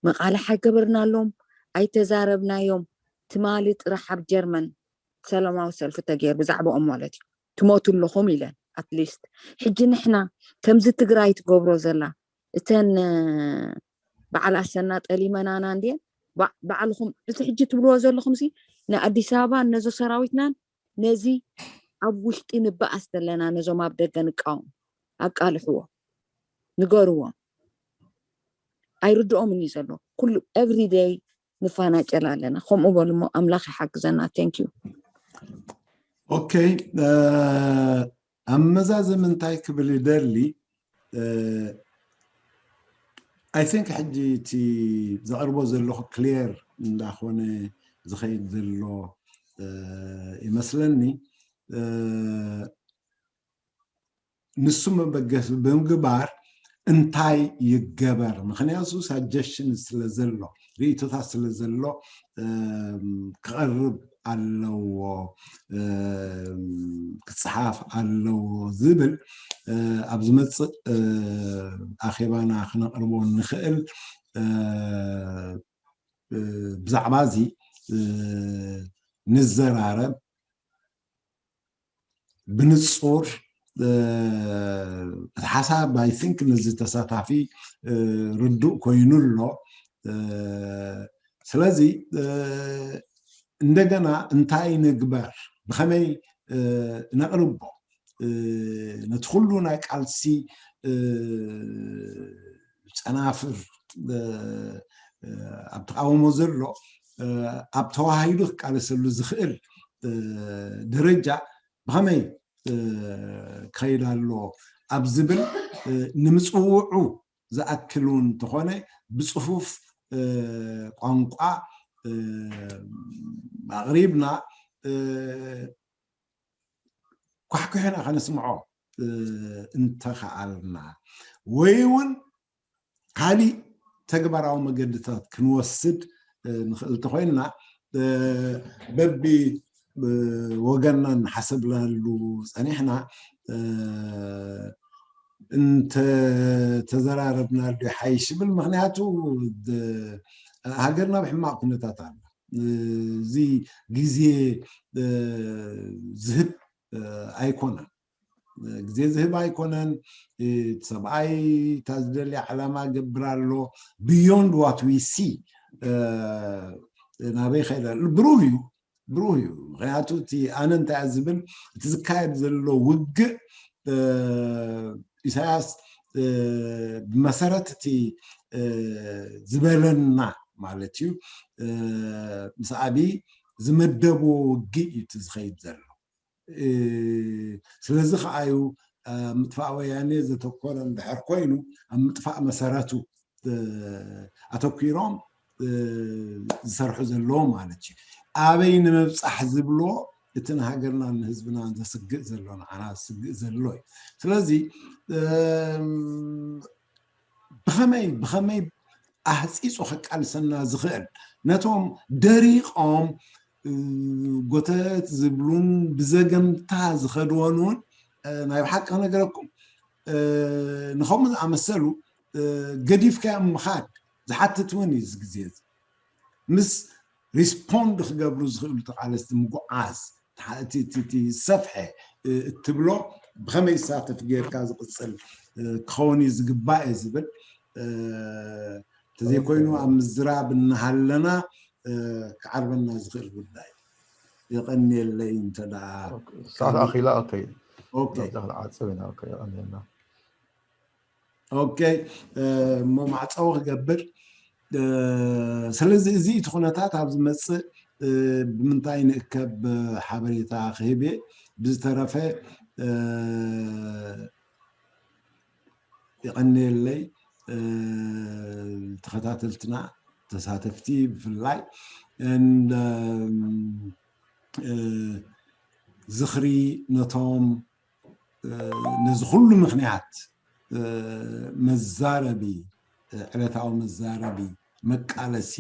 መቃልሕ ኣይገበርናሎም፣ ኣይተዛረብናዮም። ትማሊ ጥራሕ ኣብ ጀርመን ሰላማዊ ሰልፊ ተገይሩ ብዛዕባኦም ማለት እዩ። ትሞቱ ኣለኹም ኢለን ኣትሊስት። ሕጂ ንሕና ከምዚ ትግራይ ትገብሮ ዘላ እተን፣ እ፣ በዓል ኣሰና ጠሊመናና እንድየን? ባ- ባዕልኹም እዚ ሕጂ ትብልዎ ዘለኹም ሲ ንኣዲስ ኣበባ ነዞ ሰራዊትናን ነዚ ኣብ ውሽጢ ንበኣስ ዘለና ነዞም ኣብ ደገ ንቃወም ኣቃልሕዎ፣ ንገርዎም። ኣይርድኦምን እዩ ዘሎ። ኩሉ ኤቭሪደይ ንፋናጨል ኣለና። ከምኡ በሉ እሞ ኣምላኽ ይሓግዘና። ቴንክ ዩ። ኦኬ። እ፣ ኣብ መዛዘሚ እንታይ ክብል ይደሊ? I think ሕጂ እቲ ዘቕርቦ ዘለኹ ክሊየር እንዳኾነ ዝኸይድ ዘሎ፣ እ፣ ይመስለኒ። እ፣ ንሱ መበገሲ ብምግባር እንታይ ይገበር? ምክንያቱ ሳጀሽን ስለ ዘሎ፣ ርእይቶታት ስለ ዘሎ፣ እም፣ ክቐርብ ኣለዎ፣ እም፣ ክጸሓፍ ኣለዎ ዝብል፣ እ፣ ኣብ ዝመጽእ፣ እ፣ ኣኼባና ክነቕርቦ ንኽእል፣ እ፣ እ፣ ብዛዕባ እዚ፣ እ፣ ንዘራረብ። ብንጹር፣ እ፣ እቲ ሓሳብ፣ I think፣ ነዚ ተሳታፊ፣ እ፣ ርዱእ ኮይኑ ኣሎ። እ፣ ስለዚ፣ እ፣ እንደገና እንታይ ንግበር፣ ብኸመይ፣ እ፣ ነቕርቦ፣ እ፣ ነቲ ኩሉ ናይ ቃልሲ፣ እ፣ ጨናፍር፣ እ፣ እ፣ ኣብ ተቃውሞ ዘሎ፣ እ፣ ኣብ ተዋሂዱ ክቃለሰሉ ዝኽእል፣ እ፣ ደረጃ ብኸመይ፣ እ፣ ክኸይድ ኣለዎ ኣብ ዝብል፣ እ፣ ንምጽውዑ ዝኣክል እውን እንተኾነ ብጽፉፍ፣ እ፣ ቋንቋ፣ እ፣ ኣቕሪብና፣ እ፣ ኳሕኩሕና ከነስምዖ፣ እ፣ እንተኸኣልና፣ ወይ እውን ካሊእ ተግባራዊ መገድታት ክንወስድ፣ እ፣ ንኽእል እንተኾይንና፣ እ፣ በቢ፣ እ፣ ወገንና እናሓሰብናሉ ጸኒሕና፣ እ፣ እንተተዘራረብናሉ ይሓይሽ ይብል። ምክንያቱ ሃገርና ብሕማቕ ኩነታት ኣላ። እዚ ግዜ ዝህብ ኣይኮነን። ግዜ ዝህብ ኣይኮነን። ሰብኣይ እታ ዝደልያ ዕላማ ገብር ኣሎ። Beyond what we see ናበይ ከይደ ኣሎ? ብሩህ እዩ፣ ብሩህ እዩ። ምክንያቱ እቲ ኣነ እንታይ ዝብል፣ እቲ ዝካየድ ዘሎ ውግእ ኢሳያስ ብመሰረት እቲ ዝበለና ማለት እዩ፣ ምስ ኣብይ ዝመደብዎ ውግእ እዩ እቲ ዝኸይድ ዘሎ። ስለዚ ከዓ እዩ ምጥፋእ ወያኔ ዘተኮረ እንድሕር ኮይኑ ኣብ ምጥፋእ መሰረቱ ኣተኪሮም ዝሰርሑ ዘለዎ ማለት እዩ። ኣበይ ንምብፃሕ ዝብሎ እቲ ንሃገርና ንህዝብና ዘስግእ ዘሎ ንዓና ዝስግእ ዘሎ እዩ። ስለዚ ብኸመይ ብኸመይ ኣህፂፁ ከቃልሰና ዝኽእል ነቶም ደሪቆም ጎተት ዝብሉን ብዘገምታ ዝኸድወን እውን ናይ ብሓቂ ክነገረኩም ንከምኡ ዝኣመሰሉ ገዲፍካዮም ምኻድ ዝሓትት እውን እዩ። እዚ ግዜ እዚ ምስ ሪስፖንድ ክገብሩ ዝኽእሉ ተቓለስቲ ምጉዓዝ እቲ ዝሰፍሐ እትብሎ ብኸመይ ይሳተፍ ጌርካ ዝቕፅል ክኸውን እዩ ዝግባእ እየ ዝብል። እንተዘይኮይኑ ኣብ ምዝራብ እናሃለና ክዓርበና ዝኽእል ጉዳይ። የቐንየለይ እንተ ደኣ ሰዓት ኣኺላ። ኦኬ ኦኬ ናብዛ ክንዓፅብ ኢና። ኦኬ፣ የቐንየልና። ኦኬ እሞ ማዕፀዊ ክገብር። ስለዚ እዚ እቲ ኩነታት ኣብ ዝመፅእ ብምንታይ ንእከብ ሓበሬታ ክህብ እየ። ብዝተረፈ የቐንየለይ ተኸታተልትና ተሳተፍቲ ብፍላይ ዝኽሪ ነቶም ነዚ ኩሉ ምክንያት መዛረቢ ዕለታዊ መዛረቢ መቃለሲ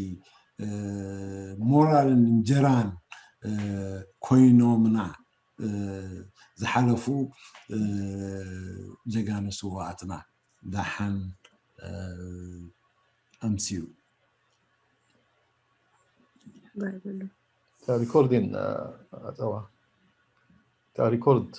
ሞራልን እንጀራን ኮይኖምና ዝሓለፉ ጀጋኑ ስውኣትና ደሓን ኣምስዩ። ባይ በሉ። ሪኮርዲን ኣፀዋ ሪኮርድ